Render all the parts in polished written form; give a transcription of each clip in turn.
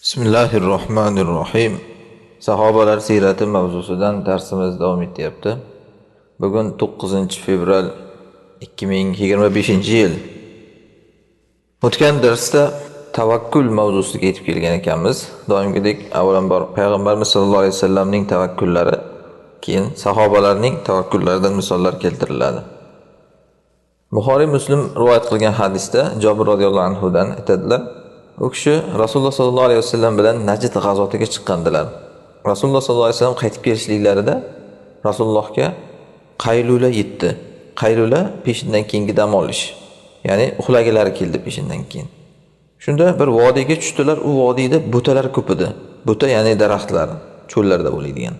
Bismillahirrohmanirrohim. Sahobalar siyrati mavzusidan darsimiz davom etyapti. Bugun 9-fevral 2025-yil. O'tgan darsda tavakkul mavzusiga yetib kelgan ekanmiz. Doimgidek avvalambor Payg'ambarimiz sollallohu alayhi vasallamning tavakkullari, keyin sahobalarning tavakkullaridan misollar keltiriladi. Buxoriy Muslim rivoyat qilgan hadisda Jobir radhiyallohu anhu dan aytadilar: u kishi Rasululloh sollallohu alayhi vasallam bilan Najd g'azotiga chiqqandilar. Rasululloh sollallohu alayhi vasallam qaytib kelishliklarida Rasulullohga qaylula yetdi. Qaylula peshindan keyingi dam olish. Ya'ni uxlagilari keldi peshindan keyin. Shunda bir vodiyga tushdilar. U vodiyda butalar ko'p edi. Buta ya'ni daraxtlar, cho'llarda bo'ladigan.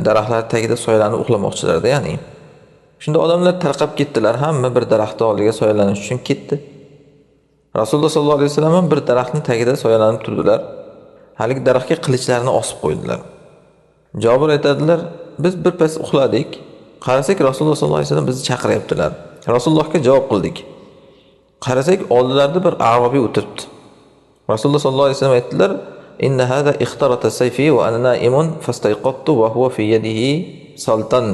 Daraxtlar tagida soyalanib uxlamoqchilar-da, ya'ni. Shunda odamlar tarqab ketdilar, hamma bir daraxt oldiga soyalanish uchun ketdi. Rasululloh sollallohu alayhi vasallam ham bir daraxtning tagida soyalanib turdilar. Haligi daraxtga qilinchlarini osib qo'ydilar. Jobir aytadilar, biz bir pas uxladik. Qarasak Rasululloh sollallohu alayhi vasallam bizni chaqiryaptilar. Rasulullohga javob qildik. Qarasak oldilarida bir arobiy o'tiribdi. Rasululloh sollallohu alayhi vasallam aytdilar: "Inna hada ixtarata sayfi va ana naimun fastayqattu va huwa fi yadihi saltan."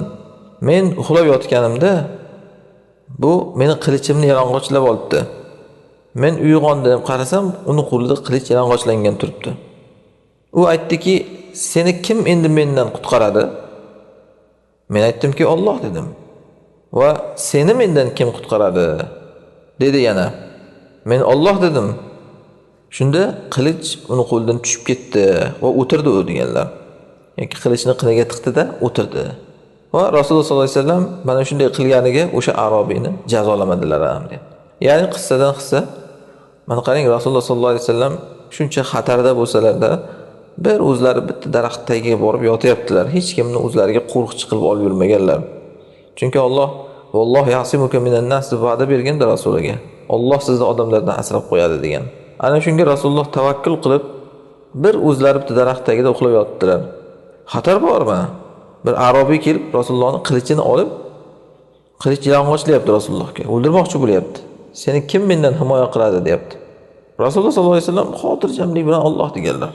Men uxlab yotganimda bu meni qilichimni yalang'ochlab olibdi. Men uyg'ondim, qarasam uni qo'lida qilich yalang'ochlangan turibdi. U aytdiki, seni kim endi mendan qutqaradi? Men aytdimki, Alloh dedim. Va seni mendan kim qutqaradi? Dedi yana. Men Alloh dedim. Shunda qilich uni qo'lidan tushib ketdi va o'tirdi u deganlar. Yoki qilichni qiniga tiqdi-da o'tirdi. Va Rasululloh sollallohu alayhi vasallam mana shunday qilganiga o'sha arobiyni jazolamadilar ham degan. Ya'ni qissadan hissa, mana qarang, Rasululloh sollallohu alayhi vasallam shuncha xatarda bo'lsalar-da, bir o'zlari bitta daraxt tagiga borib yotyaptilar. Hech kimni o'zlariga qo'riqchi qilib olib yurmaganlar. Chunki Alloh vallohu ya'simuka minan nas deb va'da berganda Rasuliga. Alloh sizni odamlardan asrab qo'yadi degan. Ana shunga Rasululloh tavakkul qilib, bir o'zlari bitta daraxt tagida uxlab yotdilar. Xatar bormi? Bir arobiy kelib Rasulullohning qilichini olib, qilich yalang'ochlayapti Rasulullohga. O'ldirmoqchi bo'lyapti. Seni kim mendan himoya qiladi deyapti. Rasululloh sollallohu alayhi vasallam xotirjamlik bilan Alloh deganlar.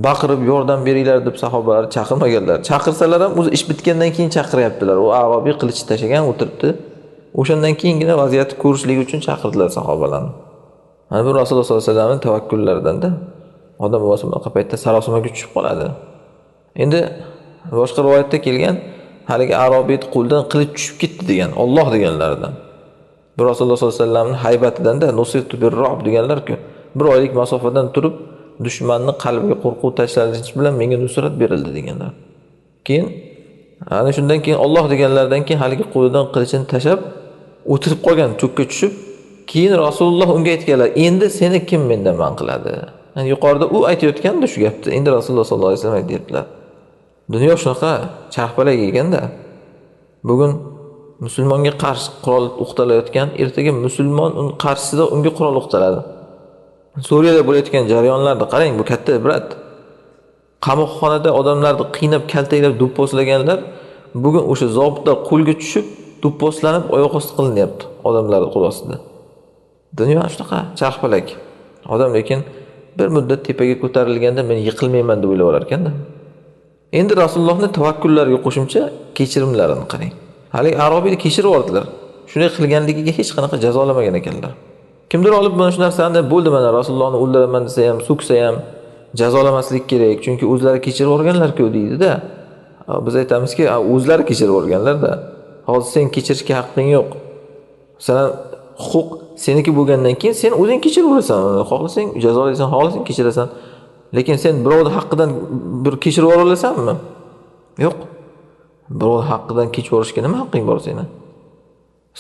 Baqirib yordam beringlar deb sahobalar chaqirmaganlar. Chaqirsalar ham o'zi ish bitgandan keyin chaqiryaptilar. U arobiy qilich tashagan o'tiribdi. O'shandan keyingina vaziyatni ko'rishlik uchun chaqirdilar sahobalarni. Mana bu Rasululloh sollallohu alayhi vasallamning tavakkullaridan-da. Odam bo'lsa bunaqa paytda sarosimaga tushib qoladi. Endi boshqa rivoyatda kelgan, haligi arobiy qo'ldan qilich tushib ketdi degan, Alloh deganlaridan. Bir Rasululloh sollallohu alayhi vasallamning haybatidan-da nusirtu bir-rob deganlar-ku, bir oylik masofadan turib dushmanning qalbiga qo'rquv tashlanishi bilan menga nusrat berildi deganlar. Keyin ana shundan keyin Alloh deganlaridan keyin haligi qo'lidan qilichini tashab o'tirib qolgan, cho'kka tushib, keyin Rasululloh unga aytganlar, endi seni kim mendan man qiladi? Ya'ni yuqorida u aytayotganda shu gapni, endi Rasululloh sollallohu alayhi vasallam aytayaptilar. Dunyo shunaqa charxpalak ekanda, bugun musulmonga qarshi qurol o'qtalayotgan, ertaga musulmon uni qarshisida unga qurol o'qtaladi. Suriyada bo'layotgan jarayonlarni qarang, bu katta ibrat. Qamoqxonada odamlarni qiynab, kaltaklab do'pposlaganlar bugun o'sha zobitlar qo'lga tushib, do'pposlanib oyoq osti qilinyapti odamlarning qo'l ostida. Dunyo shunaqa charxpalak. Odam lekin bir muddat tepaga ko'tarilganda men yiqilmayman deb o'ylab olar ekanda. Endi Rasulullohning tavakkullariga qo'shimcha kechirimlarini qarang. Haligi arobiyni kechirib yubordilar. Shunday qilganligiga hech qanaqa jazolamagan ekanlar. Kimdir olib mana shu narsani bo'ldi, mana Rasulullohni o'ldiraman desa ham, so'ksa ham jazolamaslik kerak, chunki o'zlari kechirib yuborganlar-ku deydi-da. Biz aytamizki, o'zlari kechirib yuborganlar-da. Hozir sen kechirishga haqqing yo'q. Masalan, huquq seniki bo'lgandan keyin sen o'zing kechirib yuborasan. Xohlasang jazolaysan, xohlasang kechirasan. Lekin sen birovning haqqidan bir kechirib yubora olasanmi? Yo'q. Birovning haqqidan kechib yuborishga nima haqqing bor seni?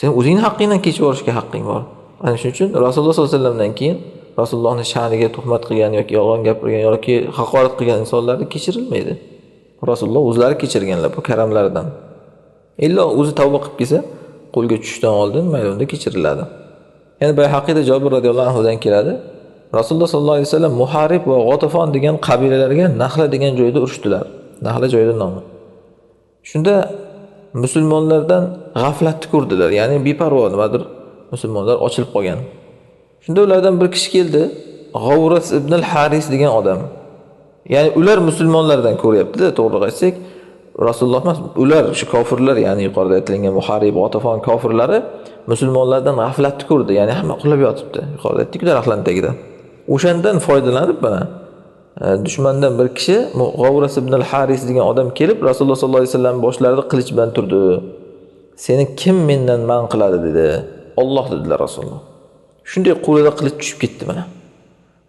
Sen o'zingning haqqingdan kechib yuborishga haqqing bor. Ana shuning uchun Rasululloh sollallohu alayhi vasallamdan keyin Rasulullohning sha'niga tuhmat qilgan yoki yolg'on gapirgan yoki haqorat qilgan insonlarni kechirilmaydi. Rasululloh o'zlari kechirganlar bu karamlaridan. Illo o'zi tavba qilib kelsa, qo'lga tushishdan oldin mayli unda kechiriladi. Ya'ni Bayhaqiyda Jobir radhiyallohu anhu dan keladi. Rasululloh sollallohu alayhi vasallam Muharib va G'otafon degan qabilalarga Nahla degan joyda urushdilar. Nahla joyida nomi. Shunda musulmonlardan g'aflatni ko'rdilar, ya'ni beparvo nimadir musulmonlar ochilib qolgan. Shunda ulardan bir kishi keldi, G'avras ibn al-Haris degan odam. Ya'ni ular musulmonlardan ko'ryapti-da, to'g'ri aytsak, Rasululloh emas, ular shu kofirlar, ya'ni yuqorida aytilgan Muharib, G'atafon kofirlari musulmonlardan g'aflatni ko'rdi. Ya'ni hamma uxlab yotibdi. Yuqorida aytdik-ku, daraxtlarning tagida. O'shandan foydalanib mana dushmandan bir kishi G'avras ibn al-Haris degan odam kelib Rasululloh sollallohu alayhi vasallam boshlarida qilich bilan turdi. Seni kim mendan man qiladi dedi. Alloh dedilar Rasululloh. Shunday qo'lida qilich tushib ketdi mana.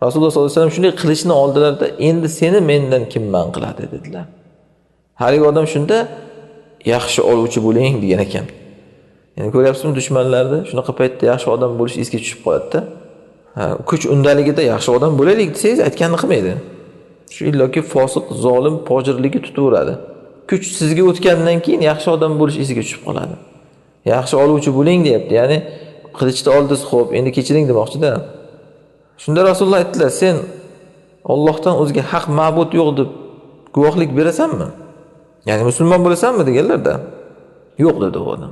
Rasululloh sollallohu alayhi vasallam shunday qilichni oldilarda, endi seni mendan kim man qiladi dedilar. Haligi odam shunda yaxshi oluvchi bo'ling degan ekan. Ya'ni ko'ryapsizmi dushmanlarni shunaqa paytda yaxshi odam bo'lish esga tushib qoladi-da. Ha, kuch undaligida yaxshi odam bo'laylik desangiz aytganini qilmaydi. Shu illoki fosiq, zolim, fojirligi tutaveradi. Kuch sizga o'tgandan keyin yaxshi odam bo'lish esiga tushib qoladi. Yaxshi oluvchi bo'ling deyapti. Ya'ni qilichni oldingiz, xo'p, endi kechiring demoqchi-da. Shunda Rasululloh aytdilar, sen Allohdan o'zga haq ma'bud yo'q deb guvohlik berasanmi? Ya'ni musulmon bo'lasanmi deganlarda. Yo'q dedi u odam.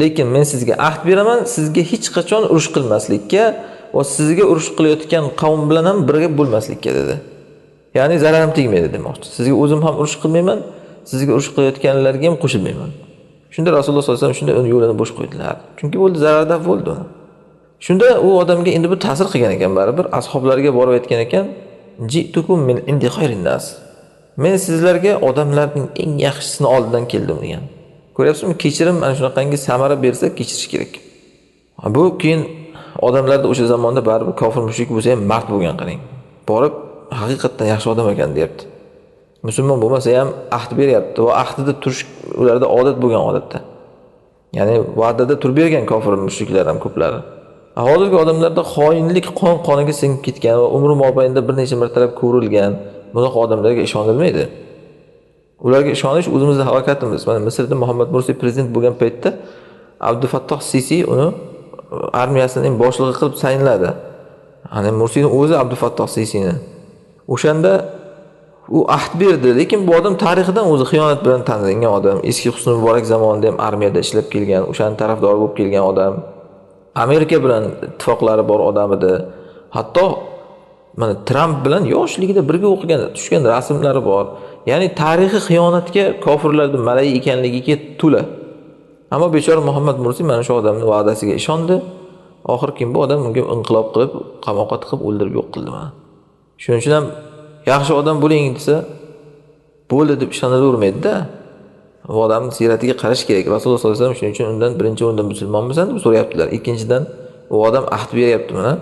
Lekin men sizga ahd beraman, sizga hech qachon urush qilmaslikka va sizga urush qilayotgan qavm bilan ham birga bo'lmaslikka dedi. Ya'ni zararim tegmaydi demoqchi. Sizga o'zim ham urush qilmayman, sizga urush qilayotganlarga ham qo'shilmayman. Shunda Rasululloh sollallohu alayhi vasallam shunda uni yo'lini bo'sh qo'ydilar. Chunki bo'ldi, zarardan bo'ldi. Shunda u odamga endi bu ta'sir qilgan ekan baribir, ashoblarga borib aytgan ekan, "Ji'tukum min indi khayrin nas." Men sizlarga odamlarning eng yaxshisini oldidan keldim degan. Ko'ryapsizmi, kechirim mana shunaqangi samara bersa kechirish kerak. Bu keyin odamlarda o'sha zamonda baribir kofir mushrik bo'lsa ham mard bo'lgan qarang. Borib haqiqatdan yaxshi odam ekan deyapti. Musulmon bo'lmasa ham ahd beryapti va ahdida turish ularda odat bo'lgan odatda. Ya'ni va'dada turib bergan kofir mushriklar ham ko'plari. Hozirgi odamlarda xoinlik qon qoniga singib ketgan va umri mobaynida bir necha martalab ko'rilgan bunaqa odamlarga ishonilmaydi. Ularga ishonish o'zimizning halokatimiz. Mana Misrda Muhammad Mursi prezident bo'lgan paytda Abdufattoh Sisi uni armiyasining boshlig'i qilib tayinladi. Ana Mursiyning o'zi Abdufattoh Sisini. O'shanda u ahd berdi, lekin bu odam tarixidan o'zi xiyonat bilan tanilgan odam. Eski Husni Muborak zamonida ham armiyada ishlab kelgan, o'shaning tarafdori bo'lib kelgan odam. Amerika bilan ittifoqlari bor odam edi. Hatto mana Tramp bilan yoshligida birga o'qigan, tushgan rasmlari bor. Ya'ni tarixi xiyonatga, kofirlarning malai ekanligiga to'la. Ammo bechora Muhammad Mursi mana shu odamning va'dasiga ishondi. Oxir kim bu odam unga inqilob qilib, qamoqqa tiqib o'ldirib yo'q qildi mana. Shuning uchun ham yaxshi odam bo'ling desa, bo'ldi deb ishonavermaydi-da. U odamning siyratiga qarash kerak. Rasululloh sollallohu alayhi vasallam shuning uchun undan birinchi o'rinda musulmonmisan deb so'rayaptilar. Ikkinchidan u odam ahd beryapti mana.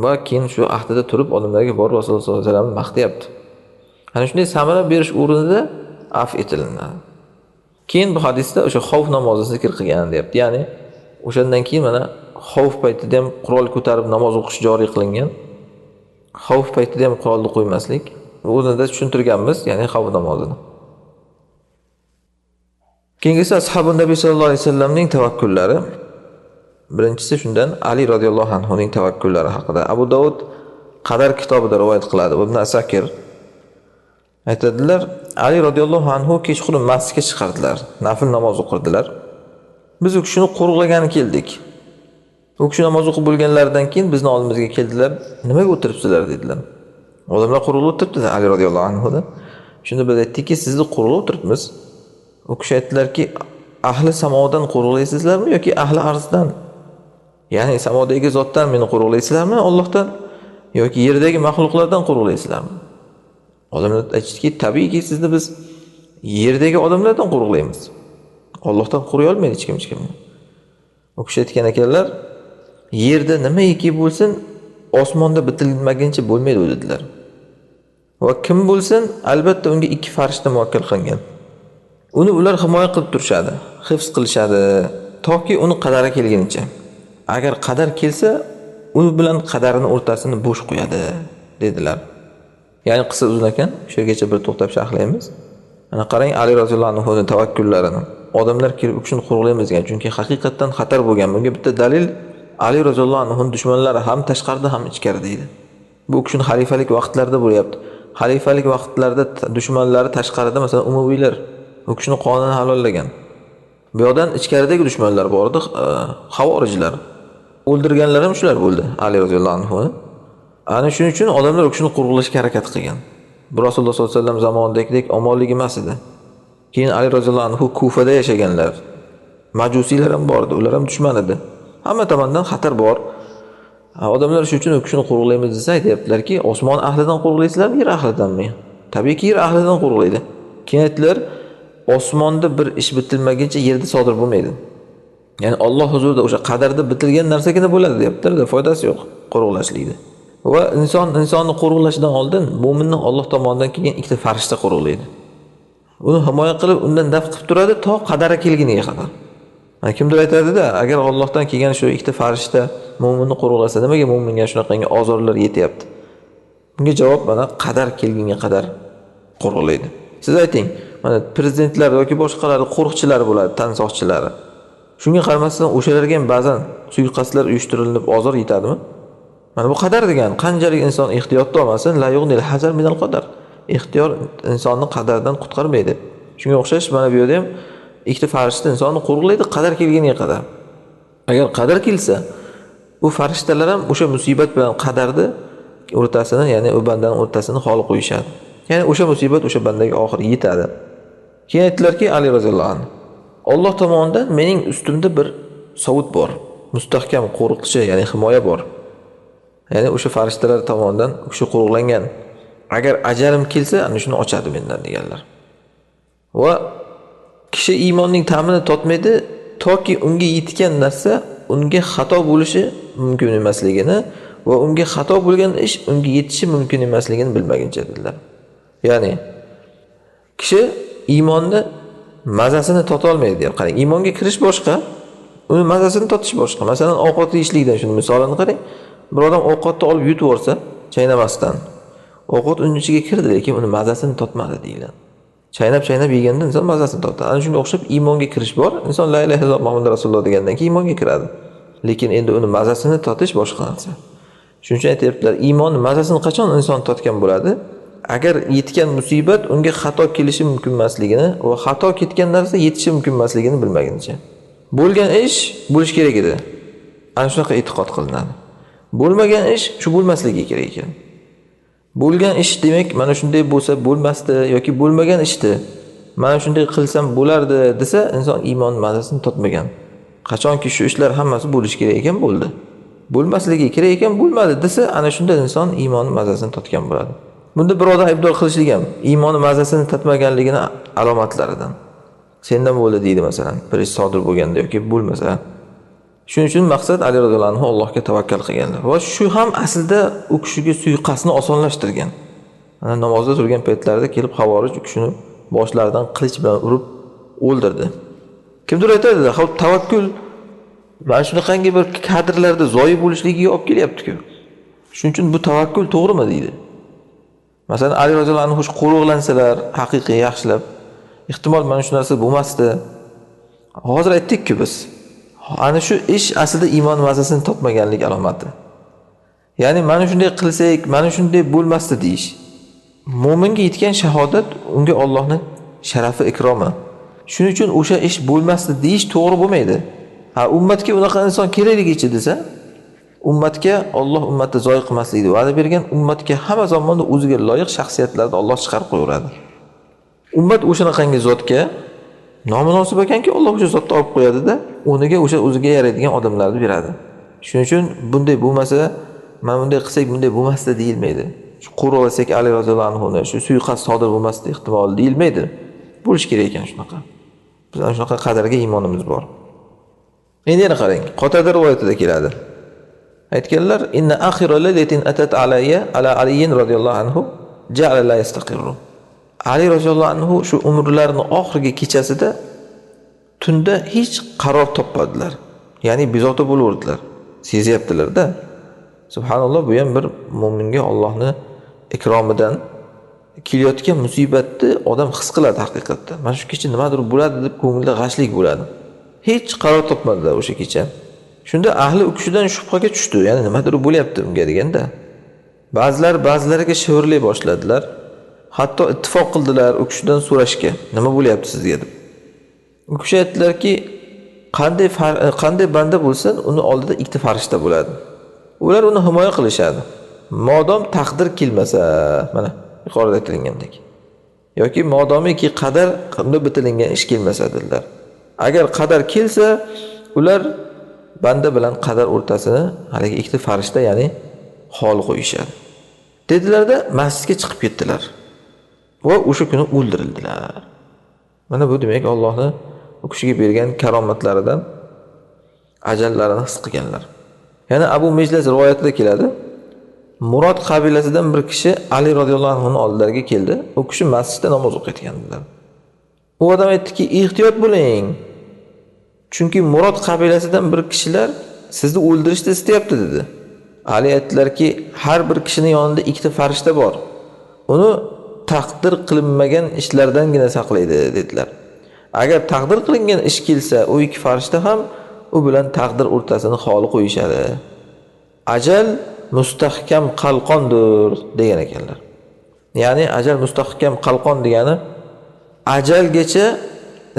Va keyin shu ahdida turib odamlarga borib Rasululloh sollallohu alayhi vasallamni maqtayapti. Ana shunday samara berish o'rnida af etilinadi. Keyin bu hadisda o'sha xavf namozini zikr qilgan deyapti. Ya'ni o'shandan keyin mana xavf paytida ham qurol ko'tarib namoz o'qish joriy qilingan. Xavf paytida ham qurolni qo'ymaslik. O'zida tushuntirganmiz, ya'ni xavf namozini. Keyingisi ashabi Nabiy sallallohu alayhi vasallamning tavakkullari. Birinchisi shundan Ali radhiyallohu anhu ning tavakkullari haqida. Abu Davud Qadar kitobida rivoyat qiladi. Ibn Asakir aytadilar, Ali radhiyallohu anhu kechqurun masjidga chiqardilar, nafl namoz o'qirdilar. Biz u kishini qo'riqlagani keldik. U kishi namoz o'qib bo'lganlaridan keyin bizni oldimizga keldilar. Nimaga o'tiribsizlar dedilar. Odamlar qo'riqlab o'tiribdi Ali radhiyallohu anhu. Shunda biz aytdikki, sizni qo'riqlab o'tiribmiz. U kishi aytdilarki, ahli samodan qo'riqlaysizlarmi yoki ahli arzdan? Ya'ni samodagi zotdan meni qo'riqlaysizlarmi Allohdan yoki yerdagi maxluqlardan qo'riqlaysizlarmi? Odamlar aytishdiki, tabiiyki sizni biz yerdagi odamlardan qo'riqlaymiz. Allohdan qo'riy olmaydi hech kim hech kimni. U kishi aytgan ekanlar, yerda nimaiki bo'lsin, osmonda bitilmaguncha bo'lmaydi dedilar. Va kim bo'lsin, albatta unga ikki farishta muvakkal qilingan. Uni ular himoya qilib turishadi, hifz qilishadi, toki uni qadari kelguncha. Agar qadar kelsa, u bilan qadarini o'rtasini bo'sh qo'yadi dedilar. Ya'ni qissa uzun ekan, shu yergacha bir to'xtab sharhlaymiz. Mana qarang Ali roziyallohu anhu tavakkullarini. Odamlar kelib u kishini qo'riqlaymiz degan, chunki haqiqatdan xatar bo'lgan. Bunga bitta dalil Ali roziyallohu anhu dushmanlari ham tashqarida ham ichkarida edi. Bu kishini xalifalik vaqtlarida bo'lyapti. Xalifalik vaqtlarida dushmanlari tashqarida, masalan, Umaviylar u kishini qonini halollagan. Bu yoqdan ichkaridagi dushmanlar bor edi, xavorijlar. O'ldirganlar ham shular bo'ldi Ali roziyallohu anhu. Ana shuning uchun odamlar u kishini qo'riqlashga harakat qilgan. Bu Rasululloh sollallohu alayhi vasallam zamonidagidek omonlik emas edi. Keyin Ali roziyallohu anhu Kufada yashaganlar. Majusiylar ham bor edi, ular ham dushman edi. Hamma tomondan xatar bor. Odamlar shu uchun u kishini qo'riqlaymiz desa aytayaptilarki, osmon ahlidan qo'riqlaysizlarmi, yer ahlidanmi? Tabiiyki yer ahlidan qo'riqlaydi. Keyin aytdilar, osmonda bir ish bitilmaguncha yerda sodir bo'lmaydi. Ya'ni Alloh huzurida o'sha qadarda bitilgan narsagina bo'ladi deyaptilar, foydasi yo'q qo'riqlashlikda. Va inson insonni qo'riqlashidan oldin mo'minni Alloh tomonidan kelgan ikkita farishta qo'riqlaydi. Uni himoya qilib, undan daf qilib turadi to qadari kelguniga qadar. Mana kimdir aytadi-da, agar Allohdan kelgan shu ikkita farishta mo'minni qo'riqlasa, nimaga mo'minga shunaqangi ozorlar yetyapti? Bunga javob mana qadar kelgunga qadar qo'riqlaydi. Siz ayting, mana prezidentlar yoki boshqalar qo'riqchilar bo'ladi, tansoqchilari. Shunga qaramasdan o'shalarga ham ba'zan suiqasdlar uyushtirilib ozor yetadimi? Mana bu qadar degan, qanchalik inson ehtiyotda olmasin, la yughnil hazar minal qadar. Ixtiyor insonni qadardan qutqarmaydi. Shunga o'xshash mana bu yerda ham ikkita farishta insonni qo'riqlaydi qadar kelganiga qadar. Agar qadar kelsa, u farishtalar ham o'sha musibat bilan qadarni o'rtasini, ya'ni u bandaning o'rtasini xoli qo'yishadi. Ya'ni o'sha musibat o'sha bandaga oxiri yetadi. Keyin aytdilarki, Ali roziyallohu anhu, Alloh tomonidan mening ustimda bir sovut bor, mustahkam qo'riqchi, ya'ni himoya bor. Ya'ni o'sha farishtalar tomonidan u kishi qo'riqlangan. Agar ajalim kelsa, ana shuni ochadi mendan deganlar. Va kishi iymonning ta'mini totmaydi toki unga yetgan narsa unga xato bo'lishi mumkin emasligini va unga xato bo'lgan ish unga yetishi mumkin emasligini bilmaguncha dedilar. Ya'ni kishi iymonni mazasini tota olmaydi deyapti. Qarang, iymonga kirish boshqa, uni mazasini totish boshqa. Masalan, ovqat yeyishlikdan shuni misolini qarang. Bir odam ovqatni olib yutib yuborsa, chaynamasdan, ovqat uning ichiga kirdi, lekin uni mazasini totmadi deyiladi. Chaynab-chaynab yeganda inson mazasini totadi. Ana shunga o'xshab iymonga kirish bor. Inson la ilaha illalloh Muhammadur rasululloh degandan keyin iymonga kiradi. Lekin endi uni mazasini totish boshqa narsa. Shuning uchun aytayaptilar, iymon mazasini qachon inson totgan bo'ladi? Agar yetgan musibat unga xato kelishi mumkin emasligini va xato ketgan narsa yetishi mumkin emasligini bilmaguncha. Bo'lgan ish bo'lishi kerak edi. Ana shunaqa e'tiqod qilinadi. Bo'lmagan ish shu bo'lmasligi kerak ekan. Bo'lgan ish demak mana shunday bo'lsa bo'lmasdi yoki bo'lmagan ishdi mana shunday qilsam bo'lardi desa, inson iymon mazasini totmagan. Qachonki shu ishlar hammasi bo'lishi kerak ekan bo'ldi. Bo'lmasligi kerak ekan bo'lmadi desa, ana shunda inson iymon mazasini totgan bo'ladi. Bunda birodar aybdor qilishlik ham iymon mazasini tatmaganligini alomatlaridan. Sendan bo'ldi deydi masalan, bir ish sodir bo'lganda yoki bo'lmasa. Shuning uchun maqsad Ali roziyallohu anhu Allohga tavakkal qilganlar. Va shu ham aslida u kishiga suiqasdni osonlashtirgan. Ana namozda turgan paytlarida kelib havorij u kishini boshlaridan qilich bilan urib o'ldirdi. Kimdir aytadi, "Xo'p, tavakkul mana shunaqangi bir kadrlarda zoyi bo'lishligiga olib kelyapti-ku. Shuning uchun bu tavakkul to'g'rimi?" deydi. Masalan, Ali roziyallohu anhu qo'riqlansalar, haqiqiy yaxshilab, ehtimol mana shu narsa bo'lmasdi. Hozir aytdik-ku biz. Ana shu ish aslida iymon mazasini topmaganlik alomati. Ya'ni mana shunday qilsak, mana shunday bo'lmasdi deyish. Mo'minga yetgan shahodat unga Allohning sharafi, ikromi. Shuning uchun o'sha ish bo'lmasdi deyish to'g'ri bo'lmaydi. Ha, ummatga unaqa inson kerakligicha desa, ummatga Alloh ummatni zoyi qilmaslikni va'da bergan, ummatga hamma zamonda o'ziga loyiq shaxsiyatlarni Alloh chiqarib qo'yaveradi. Ummat o'shanaqangi zotga nomunosib ekanki, Alloh o'sha zotni olib qo'yadi-da, o'rniga o'sha o'ziga yaraydigan odamlarni beradi. Shuning uchun bunday bo'lmasa, mana bunday qilsak bunday bo'lmasdi deyilmaydi. Shu qo'riqlasak Ali roziyallohu anhu, shu suiqasd sodir bo'lmasdi ehtimol deyilmaydi. Bo'lish kerak ekan shunaqa. Biz ana shunaqa qadarga iymonimiz bor. Endi yana qarang, Qotada rivoyatida keladi. Aytganlar, inna akhira laylatin atat alayya ala Ali roziyallohu anhu ja'ala la yastaqirru. Ali roziyallohu anhu shu umrlarining oxirgi kechasida tunda hech qaror topmadilar. Ya'ni bezovta bo'laverdilar. Sezyaptilar-da. Subhanalloh, bu ham bir mo'minga Allohning ikromidan kelayotgan musibatni odam his qiladi haqiqatda. Mana shu kecha nimadir bo'ladi deb ko'ngilda g'ashlik bo'ladi. Hech qaror topmadilar o'sha kecha. Shunda ahli u kishidan shubhaga tushdi. Ya'ni nimadir bo'lyapti unga deganda. Ba'zilar ba'zilariga shivirlay boshladilar. Hatto ittifoq qildilar u kishidan so'rashga, nima bo'lyapti sizga deb. U kishi aytdilarki, qanday banda bo'lsin, uni oldida ikkita farishta bo'ladi. Ular uni himoya qilishadi. Modom taqdir kelmasa, mana yuqorida aytilgandek, yoki modomiki qadar qanday bitilingan ish kelmasa dedilar. Agar qadar kelsa, ular banda bilan qadar o'rtasini haligi ikkita farishta, ya'ni xol qo'yishadi. Dedilarda masjidga chiqib ketdilar va o'sha kuni o'ldirildilar. Mana bu demak Allohni u kishiga bergan karomatlaridan ajallarini his qilganlar. Yana Abu Mijlas rivoyatida keladi. Murod qabilasidan bir kishi Ali roziyallohu anhu oldilariga keldi. U kishi masjidda namoz o'qiyotgandilar. U odam aytdiki, ehtiyot bo'ling. Chunki Murod qabilasidan bir kishilar sizni o'ldirishni istayapti dedi. Ali aytdilarki, har bir kishining yonida ikkita farishta bor. Uni taqdir qilinmagan ishlardangina saqlaydi dedilar. Agar taqdir qilingan ish kelsa, u ikki farishta ham u bilan taqdir o'rtasini xoli qo'yishadi. Ajal mustahkam qalqondir degan ekanlar. Ya'ni ajal mustahkam qalqon degani ajalgacha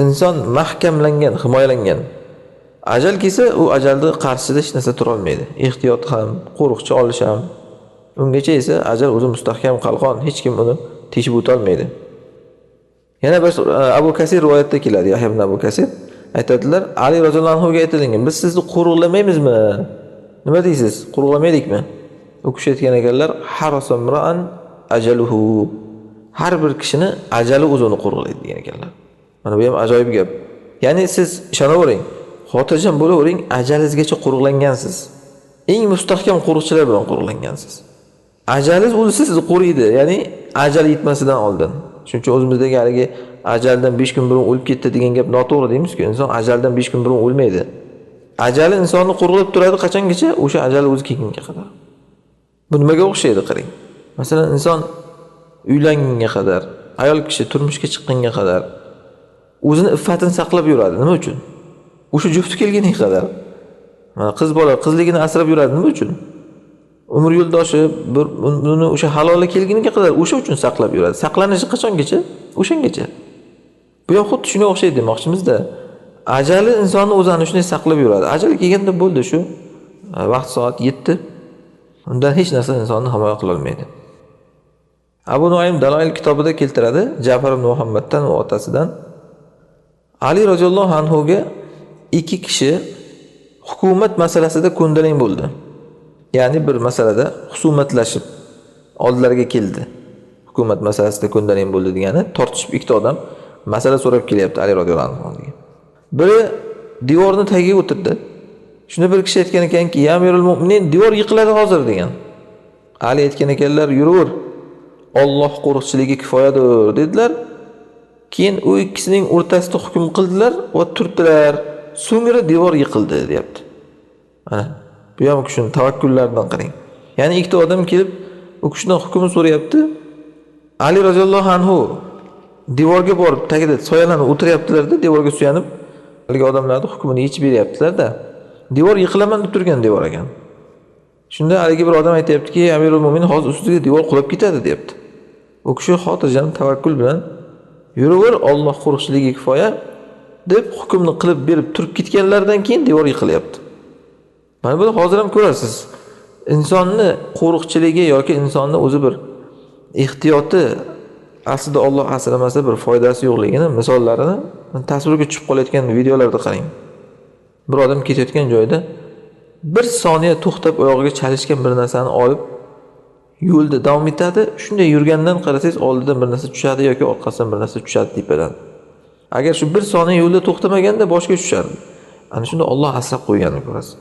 inson mahkamlangan, himoyalangan. Ajal kelsa, u ajalni qarshisida hech narsa tura olmaydi. Ehtiyot ham, qo'riqchi olish ham. Ungacha esa ajal o'zi mustahkam qalqon, hech kim uni teshib o'ta olmaydi. Yana bir Abu Kasir rivoyatda keladi, Yahya ibn Abu Kasir aytadilar, Ali roziyallohu anhu ga aytilgan, biz sizni qo'riqlamaymizmi? Nima deysiz? Qo'riqlamaylikmi? U kishi aytgan ekanlar, harasamra'an ajaluhu. Har bir kishini ajali o'zi uni qo'riqlaydi degan ekanlar. Mana bu ham ajoyib gap. Ya'ni siz ishonavering, xotirjam bo'lavering, ajalingizgacha qo'riqlangansiz. Eng mustahkam qo'riqchilar bilan qo'riqlangansiz. Ajalingiz o'zi sizni qo'riydi, ya'ni ajal yetmasidan oldin. Shuning uchun o'zimizdagi haligi ajaldan 5 kun burun o'lib ketdi degan gap noto'g'ri deymizku. Inson ajaldan 5 kun burun o'lmaydi. Ajali insonni qo'riqlab turadi qachongacha? O'sha ajal o'zi kelgunga qadar. Bu nimaga o'xshaydi qarang. Masalan, inson uylanganga qadar, ayol kishi turmushga chiqqanga qadar o'zini iffatini saqlab yuradi. Nima uchun? O'sha jufti kelgunga qadar. Mana qiz bola qizligini asrab yuradi. Nima uchun? Umr yo'ldoshi bir uni o'sha haloli kelgunga qadar o'sha uchun saqlab yuradi. Saqlanishi qachongacha? O'shangacha. Bu ham xuddi shunga o'xshaydi demoqchimizda. Ajali insonni o'zini shunday saqlab yuradi. Ajal kelganda bo'ldi, shu vaqt soat yetdi. Undan hech narsa insonni himoya qila olmaydi. Abu Nuaym Daloil kitobida keltiradi, Ja'far ibn Muhammaddan va otasidan Ali roziyallohu anhu ga ikki kishi hukumat masalasida ko'ndalang bo'ldi. Ya'ni bir masalada husumatlashib oldilariga keldi. Hukumat masalasida ko'ndalang bo'ldi degani tortishib ikkita odam masala so'rab kelyapti Ali roziyallohu anhu. Biri devorning tagiga o'tirdi. Shunda bir kishi aytgan ekanki, "Ya amirul mu'minin, devor yiqiladi hozir" degan. Ali aytgan ekanlar, "Yuraver, Alloh qo'riqchiligi kifoyadir" dedilar. Keyin u ikkisining o'rtasida hukm qildilar va turtdilar. So'ngra devor yiqildi deyapti. Mana bu ham kishining tavakkullaridan qarang. Ya'ni ikkita odam kelib u kishidan hukm so'rayapti. Ali roziyallohu anhu devorga borib tagida soyalanib o'tiryaptilar-da, devorga suyanib haligi odamlarning hukmini yechib beryaptilar-da. Devor yiqilaman deb turgan devor ekan. Shunda haligi bir odam aytayaptiki, Amirul Mo'minin hozir ustiga devor qulab ketadi deyapti. U kishi xotirjam tavakkul bilan yuraver, Alloh qo'riqchiligi kifoya deb hukmni qilib berib turib ketganlaridan keyin devor yiqilyapti. Mana buni hozir ham ko'rasiz. Insonni qo'riqchiligi yoki insonni o'zi bir ehtiyoti aslida Alloh asramasa bir foydasi yo'qligini misollarini tasvirga tushib qolayotgan videolarda qarang. Bir odam ketayotgan joyda bir soniya to'xtab oyog'iga chalishgan bir narsani olib yo'lda davom etadi. Shunday yurgandan qarasangiz oldidan bir narsa tushadi yoki orqasidan bir narsa tushadi tepadan. Agar shu bir soniya yo'lda to'xtamaganda boshga tushardi. Ana shunda Alloh asrab qo'yganini ko'rasiz.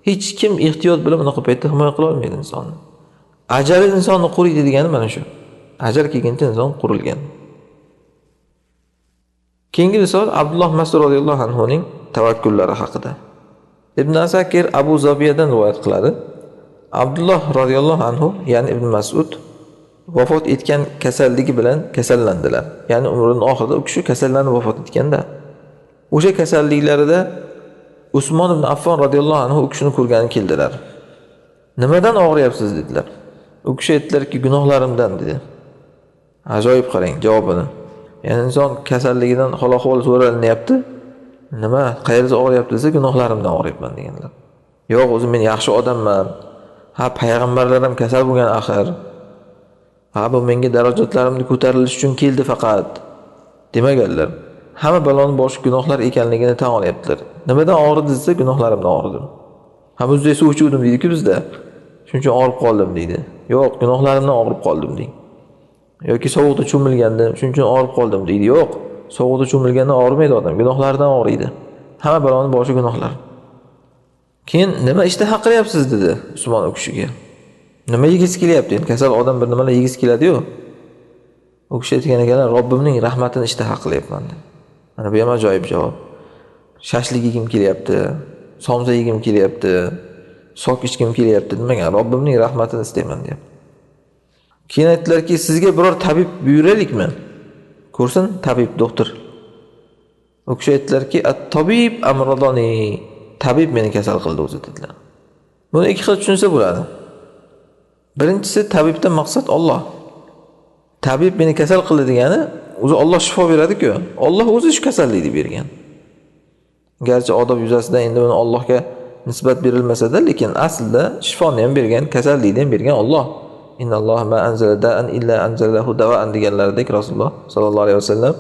Hech kim ehtiyot bilan bunaqa paytda himoya qila olmaydi insonni. Ajali insonni qo'riydi degani mana shu. Ajal kelguncha inson qurilgan. Keyingi misol Abdulloh Mas'ud roziyallohu anhu ning tavakkullari haqida. Ibn Asakir Abu Zobiyadan rivoyat qiladi. Abdulloh roziyallohu anhu, ya'ni Ibn Mas'ud vafot etgan kasalligi bilan kasallandilar. Ya'ni umrining oxirida u kishi kasallanib vafot etganda, o'sha kasalliklarida Usmon ibn Affon roziyallohu anhu u kishini ko'rgani keldilar. Nimadan og'riyapsiz dedilar. U kishi aytdilarki, gunohlarimdan dedi. Ajoyib qarang javobini. Ya'ni inson kasalligidan hol-ahvol so'ralinyapti. Nima, qayeringiz og'riyapti desa, gunohlarimdan og'riyapman deganlar. Yo'q, o'zim men yaxshi odamman. Ha, payg'ambarlar ham kasal bo'lgan axir. Ha, bu menga darajatlarimni ko'tarilish uchun keldi faqat demaganlar. Hamma baloni boshi gunohlar ekanligini tan olyaptilar. Nimadan og'ridi desa, gunohlarimdan og'ridim. Ha, muzday suv ichuvdim deydi-ku bizda. Shuning uchun og'rib qoldim deydi. Yo'q, gunohlarimdan og'rib qoldim deydi. Yoki sovuqda cho'milgandim, shuning uchun og'rib qoldim deydi. Yo'q, sovuqda cho'milganda og'rimaydi odam, gunohlardan og'riydi. Hamma baloni boshi gunohlar. Keyin nima ishtaha qilyapsiz dedi Usmon u kishiga. Nima yegisi kelyapti? Endi kasal odam bir nimalar yegisi keladi-yu. U kishi aytgan ekanlar, Robbimning rahmatini ishtaha qilyapman dedi. Mana bu ham ajoyib javob. Shashlik yegim kelyapti, somsa yegim kelyapti, sok ichgim kelyapti demagan, Robbimning rahmatini istayman deyapti. Keyin aytdilarki, sizga biror tabib buyuraylikmi? Ko'rsin tabib, doktor. U kishi aytdilarki, at-tabib amradoni, tabib meni kasal qildi o'zi dedilar. Buni ikki xil tushunsa bo'ladi. Birinchisi, tabibdan maqsad Alloh. Tabib meni kasal qildi degani, o'zi Alloh shifo beradi-ku. Alloh o'zi shu kasallikni bergan. Garchi odob yuzasidan endi buni Allohga nisbat berilmasa-da, lekin aslida shifoni ham bergan, kasallikni ham bergan Alloh. Innalloha ma anzala da'an illa anzalahu dawa'an deganlaridek Rasululloh sallallohu alayhi vasallam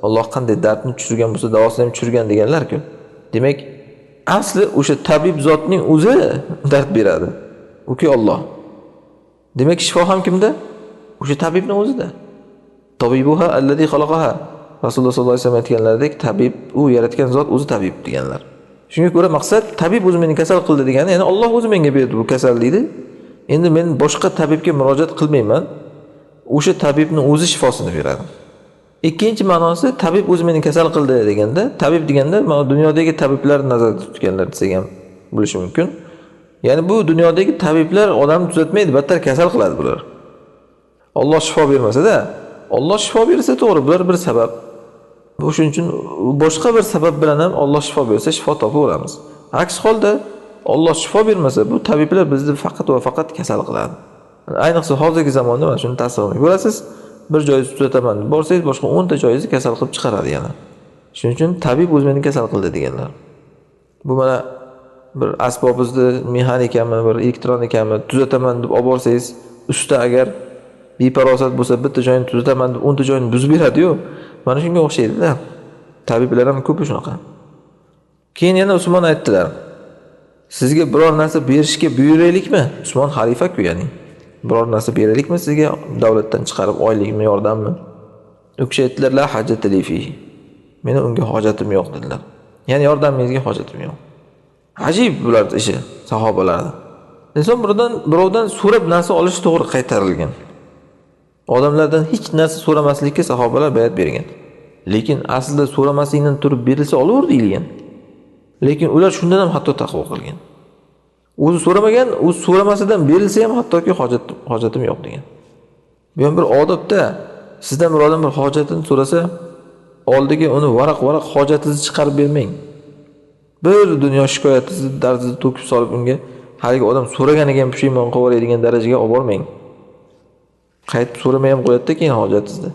Alloh qanday dardni tushirgan bo'lsa, davosini ham tushirgan deganlar-ku. Demak, asli o'sha tabib zotning o'zi dard beradi. U-ki Alloh. Demak, shifo ham kimda? O'sha tabibning o'zida. Tabibuha allazi xalaqaha. Rasululloh sollallohu alayhi vasallam aytganlaridek, tabib u yaratgan zot o'zi tabib deganlar. Shunga ko'ra maqsad tabib o'zi meni kasal qildi degani, ya'ni Alloh o'zi menga berdi bu kasallikni. Endi men boshqa tabibga murojaat qilmayman. O'sha tabibning o'zi shifosini beradi. Ikkinchi ma'nosi, tabib o'zi meni kasal qildi deganda, tabib deganda mana dunyodagi tabiblar nazarda tutganlar desak ham bo'lishi mumkin. Ya'ni bu dunyodagi tabiblar odamni tuzatmaydi, battar kasal qiladi bular. Alloh shifo bermasa-da, Alloh shifo bersa to'g'ri, bular bir sabab. Shuning uchun boshqa bir sabab bilan ham Alloh shifo bersa shifo topaveramiz. Aks holda Alloh shifo bermasa, bu tabiblar bizni faqat va faqat kasal qiladi. Ayniqsa hozirgi zamonda mana shuni tasdig'ini ko'rasiz. Bir joyingizni tuzataman deb borsangiz, boshqa 10 ta joyingizni kasal qilib chiqaradi yana. Shuning uchun tabib o'zi meni kasal qildi deganlar. Bu mana bir asbobingizni mexanikami, bir elektronikami tuzataman deb olib borsangiz, usta agar beparosat bo'lsa, bitta joyini tuzataman deb 10 ta joyini buzib beradi-yu. Mana shunga o'xshaydi-da. Tabiblar ham ko'pi shunaqa. Keyin yana Usmon aytdilar: sizga biror narsa berishga buyuraylikmi? Usmon xalifa-ku, ya'ni. Biror narsa beraylikmi sizga, davlatdan chiqarib oylikmi, yordammi? U kishi aytdilar: la hajata li fihi. Meni unga hojatim yo'q dedilar. Ya'ni yordamingizga hojatim yo'q. Ajib bularning ishi, sahobalarning. Inson birovdan so'rab narsa olish to'g'ri qaytarilgan. Odamlardan hech narsa so'ramaslikka sahobalar bayat bergan. Lekin aslida so'ramaslikdan turib berilsa olaver deyilgan. Lekin ular shundan ham hatto taqvo qilgan. O'zi so'ramagan, o'zi so'ramasidan berilsa ham hattoki hojatim yo'q degan. Bu ham bir odobda. Sizdan bir odam bir hojatini so'rasa, oldiga uni varaq-varaq hojatingizni chiqarib bermang. Bir dunyo shikoyatingizni, dardingizni to'kib solib unga haligi odam so'raganiga ham pushaymon qilib yuboradigan darajaga olib bormang. Qaytib so'ramay ham qo'yadi-da keyin hojatingizni.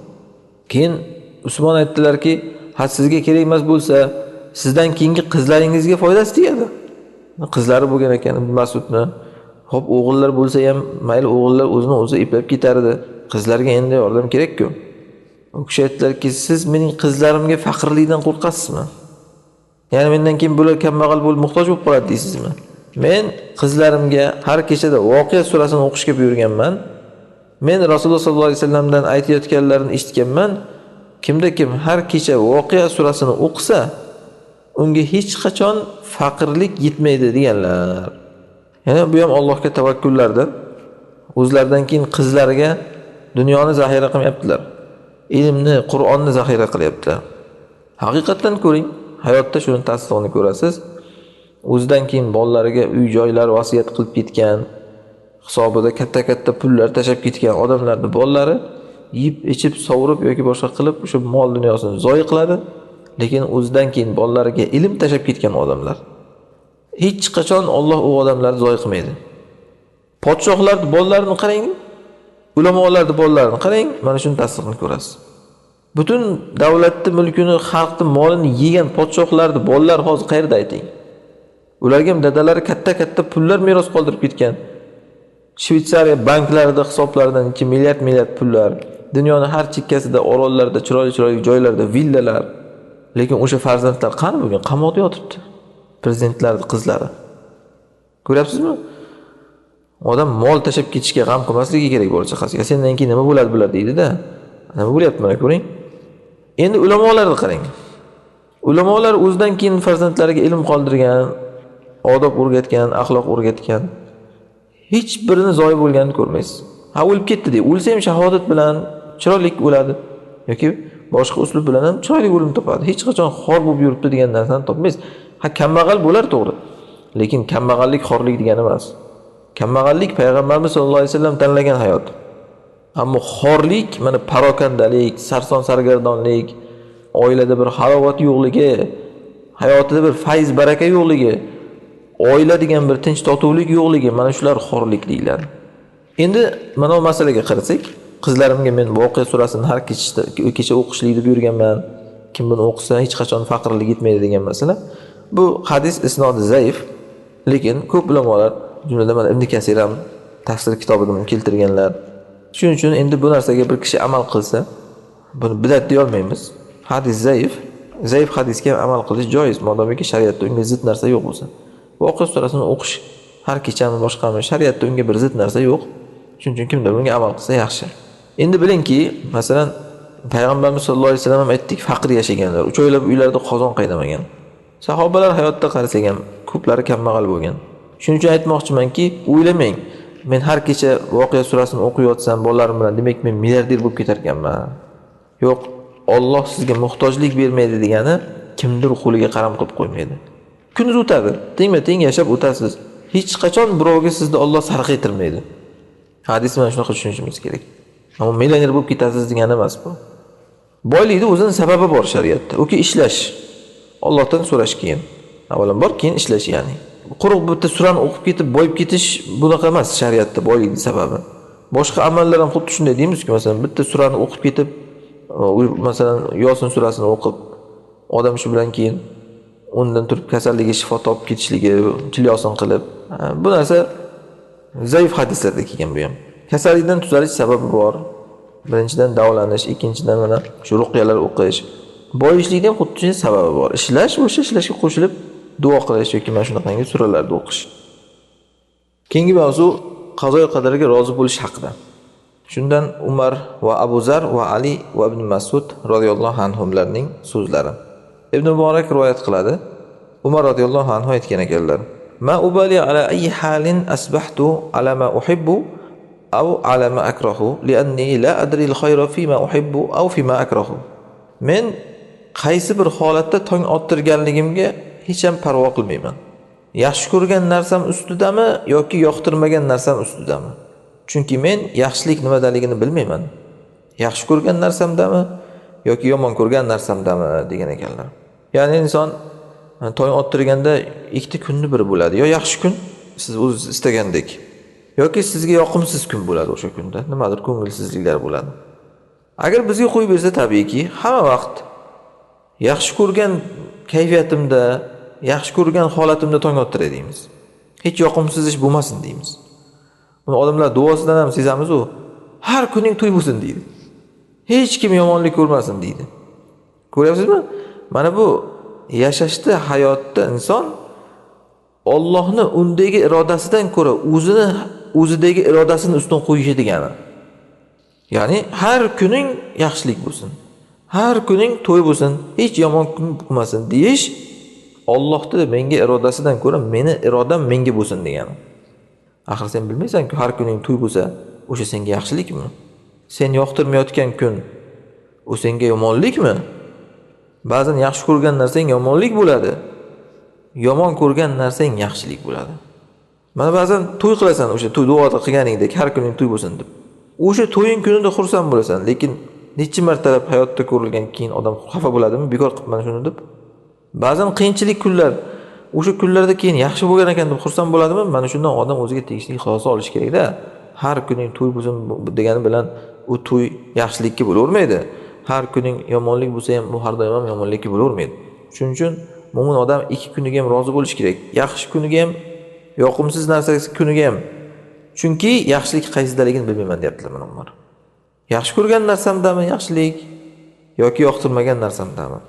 Keyin Usmon aytdilarki, ha sizga kerak emas bo'lsa, sizdan keyingi qizlaringizga foydasi tegadi. Qizlari bo'lgan ekan Ibn Mas'udni. Xo'p, o'g'illar bo'lsa ham mayli, o'g'illar o'zini o'zi eplab ketardi. Qizlarga endi yordam kerak-ku. U kishi aytdilarki, siz mening qizlarimga faqirlikdan qo'rqasizmi? Ya'ni mendan keyin bular kambag'al bo'lib muhtoj bo'lib qoladi deysizmi? Men qizlarimga har kechada Voqea surasini o'qishga buyurganman. Men Rasululloh sollallohu alayhi vasallamdan aytayotganlarini eshitganman. Kimda kim har kecha Voqea surasini o'qisa, unga hech qachon faqirlik yetmaydi deganlar. Ya'ni bu ham Allohga tavakkullardan. O'zlaridan keyin qizlariga dunyoni zaxira qilmayaptilar. Ilmni, Qur'onni zaxira qilyaptilar. Haqiqatdan ko'ring, hayotda shuni tasdig'ini ko'rasiz. O'zidan keyin bolalariga uy-joylar vasiyat qilib ketgan, hisobida katta-katta pullar tashab ketgan odamlarning bolalari yeb, ichib, sovurib yoki boshqa qilib o'sha mol dunyosini zoyi qiladi. Lekin o'zidan keyin bolalariga ilm tashab ketgan odamlar hech qachon Alloh u odamlarni zoyi qilmaydi. Podshohlarning bolalarini qarang, ulamolarning bolalarini qarang, mana shuni tasdig'ini ko'rasiz. Butun davlatning mulkini, xalqning molini yegan podshohlarning bolalari hozir qayerda ayting? Ularga ham dadalari katta-katta pullar meros qoldirib ketgan. Shvetsariya banklarida hisoblarida necha milliard milliard pullar, dunyoni har chekkasida, orollarda, chiroyli-chiroyli joylarda villalar. Lekin o'sha farzandlar qani bugun? Qamoqda yotibdi. Prezidentlarning qizlari. Ko'ryapsizmi? Odam mol tashab ketishga g'am qilmasligi kerak bola chaqasiga. Sendan keyin nima bo'ladi bular deydi-da. Nima bo'lyapti mana ko'ring. Endi ulamolarni qarang. Ulamolar o'zidan keyin farzandlariga ilm qoldirgan, odob o'rgatgan, axloq o'rgatgan. Hech birini zoyi bo'lganini ko'rmaysiz. Ha, o'lib ketdi deydi. O'lsa ham shahodat bilan chiroyli o'ladi yoki boshqa uslub bilan ham chiroyli o'lim topadi. Hech qachon xor bo'lib yuribdi degan narsani topmaysiz. Ha, kambag'al bo'lar to'g'ri. Lekin kambag'allik xorlik degani emas. Kambag'allik payg'ambarimiz sollallohu alayhi vasallam tanlagan hayot. Ammo xorlik mana parokandalik, sarson sargardonlik, oilada bir halovat yo'qligi, hayotida bir fayz baraka yo'qligi, oila degan bir tinch totuvlik yo'qligi, mana shular xorlik deyiladi. Endi mana bu masalaga qarasak, qizlarimga men Voqea surasini har kecha o'qishlikni buyurganman. Kim buni o'qisa hech qachon faqirlik yetmaydi degan masala. Bu hadis isnodi zaif, lekin ko'p ulamolar, jumladan mana Ibn Kasir ham tafsir kitobida buni keltirganlar. Shuning uchun endi bu narsaga bir kishi amal qilsa, buni bidat deya olmaymiz. Hadis zaif, zaif hadisga ham amal qilish joiz, modomiki shariatda unga zid narsa yo'q bo'lsa. Voqea surasini o'qish har kechami boshqami, shariatda unga bir zid narsa yo'q. Shuning uchun kimdir bunga amal qilsa yaxshi. Endi bilingki, masalan, payg'ambarimiz sollallohu alayhi vasallam ham aytdik, faqir yashaganlar, 3 oylab uylarida qozon qaynamagan. Sahobalar hayotda qarasak ham ko'plari kambag'al bo'lgan. Shuning uchun aytmoqchimanki, o'ylamang, men har kecha Voqea surasini o'qiyotsam bolalarim bilan, demak men milliarder bo'lib ketar ekanman. Yo'q, Alloh sizga muhtojlik bermaydi degani kimdir qo'liga qaram qilib qo'ymaydi. Kuningiz o'tadi, tengma-teng yashab o'tasiz. Hech qachon birovga sizni Alloh sarq ettirmaydi. Hadisni mana shunaqa tushunishimiz kerak. Ammo millioner bo'lib ketasiz degani emas bu. Boylikning o'zining sababi bor shariatda. Uki ishlash. Allohdan so'rash keyin. Avvalambor keyin ishlash ya'ni. Quruq bitta surani o'qib ketib boyib ketish bunaqa emas shariatda boylikning sababi. Boshqa amallar ham xuddi shunday deymizki, masalan, bitta surani o'qib ketib, masalan, Yosin surasini o'qib, odam shu bilan keyin undan turib kasalligi shifo topib ketishligi, chilyosin qilib, bu narsa zaif hadislarda kelgan bu ham. Kasallikdan tuzalish sababi bor. Birinchidan davolanish, ikkinchidan mana shu ruqyalar o'qish. Boyishlikning ham xuddi shunday sababi bor. Ishlash, o'sha ishlashga qo'shilib duo qilish yoki mana shunaqangi suralarni o'qish. Keyingi mavzu qazo qadarga rozi bo'lish haqida. Shundan Umar va Abu Zar va Ali va Ibn Mas'ud radhiyallohu anhumlarning so'zlari. Ibn Muborak rivoyat qiladi. Umar radhiyallohu anhu aytgan ekanlar: "Ma ubali ala ayyi halin asbahtu ala ma uhibbu aw ala ma akrahu lianni la adri al-khayra fi ma uhibbu aw fi ma akrahu." Men qaysi bir holatda tong ottirganligimga hech ham parvo qilmayman. Yaxshi ko'rgan narsam ustidami yoki yoqtirmagan narsam ustidami? Chunki men yaxshilik nimadaligini bilmayman. Yaxshi ko'rgan narsamdami yoki yomon ko'rgan narsamdami degan ekanlar. Ya'ni inson tong ottirganda ikkita kunni biri bo'ladi. Yo yaxshi kun, siz o'zingiz istagandek, yoki sizga yoqimsiz kun bo'ladi o'sha kunda. Nimadir ko'ngilsizliklar bo'ladi. Agar bizga qo'yib bersa, tabiiyki, hamma vaqt yaxshi ko'rgan kayfiyatimda, yaxshi ko'rgan holatimda tong ottiray deymiz. Hech yoqimsiz ish bo'lmasin deymiz. Buni odamlar duosidan ham sezamiz u. Har kuning to'y bo'lsin deydi. Hech kim yomonlik ko'rmasin deydi. Ko'ryapsizmi? Mana bu yashashda, hayotda inson Allohni undagi irodasidan ko'ra o'zini o'zidagi irodasini ustun qo'yishi degani. Ya'ni har kuning yaxshilik bo'lsin. Har kuning to'y bo'lsin, hech yomon kun bo'lmasin deyish Allohning menga irodasidan ko'ra meni irodam menga bo'lsin degani. Axir sen bilmaysan-ku, har kuning to'y bo'lsa, o'sha senga yaxshilikmi? Sen yoqtirmayotgan kun u senga yomonlikmi? Ba'zan yaxshi ko'rgan narsang yomonlik bo'ladi. Yomon ko'rgan narsang yaxshilik bo'ladi. Mana ba'zan to'y qilasan, o'sha to'y duoda qilganingdek, har kuning to'y bo'lsin deb. O'sha to'ying kunida xursand bo'lasan, lekin necha martalab hayotda ko'rilgan keyin odam xafa bo'ladimi? Bekor qilibman shuni deb. Ba'zan qiyinchilik kunlar, o'sha kunlarda keyin yaxshi bo'lgan ekan deb xursand bo'ladimi? Mana shundan odam o'ziga tegishli xulosa olish kerakda. Har kuning to'y bo'lsin degani bilan u to'y yaxshilikka bo'lavermaydi. Har kuning yomonlik bo'lsa ham bu har doim ham yomonlikka bo'lavermaydi. Shuning uchun mo'min odam ikki kuniga ham rozi bo'lish kerak. Yaxshi kuniga ham, yoqimsiz narsasi kuniga ham. Chunki yaxshilik qaysidaligini bilmayman deyaptilar mana Umar. Yaxshi ko'rgan narsamdami yaxshilik yoki yoqtirmagan narsamdami?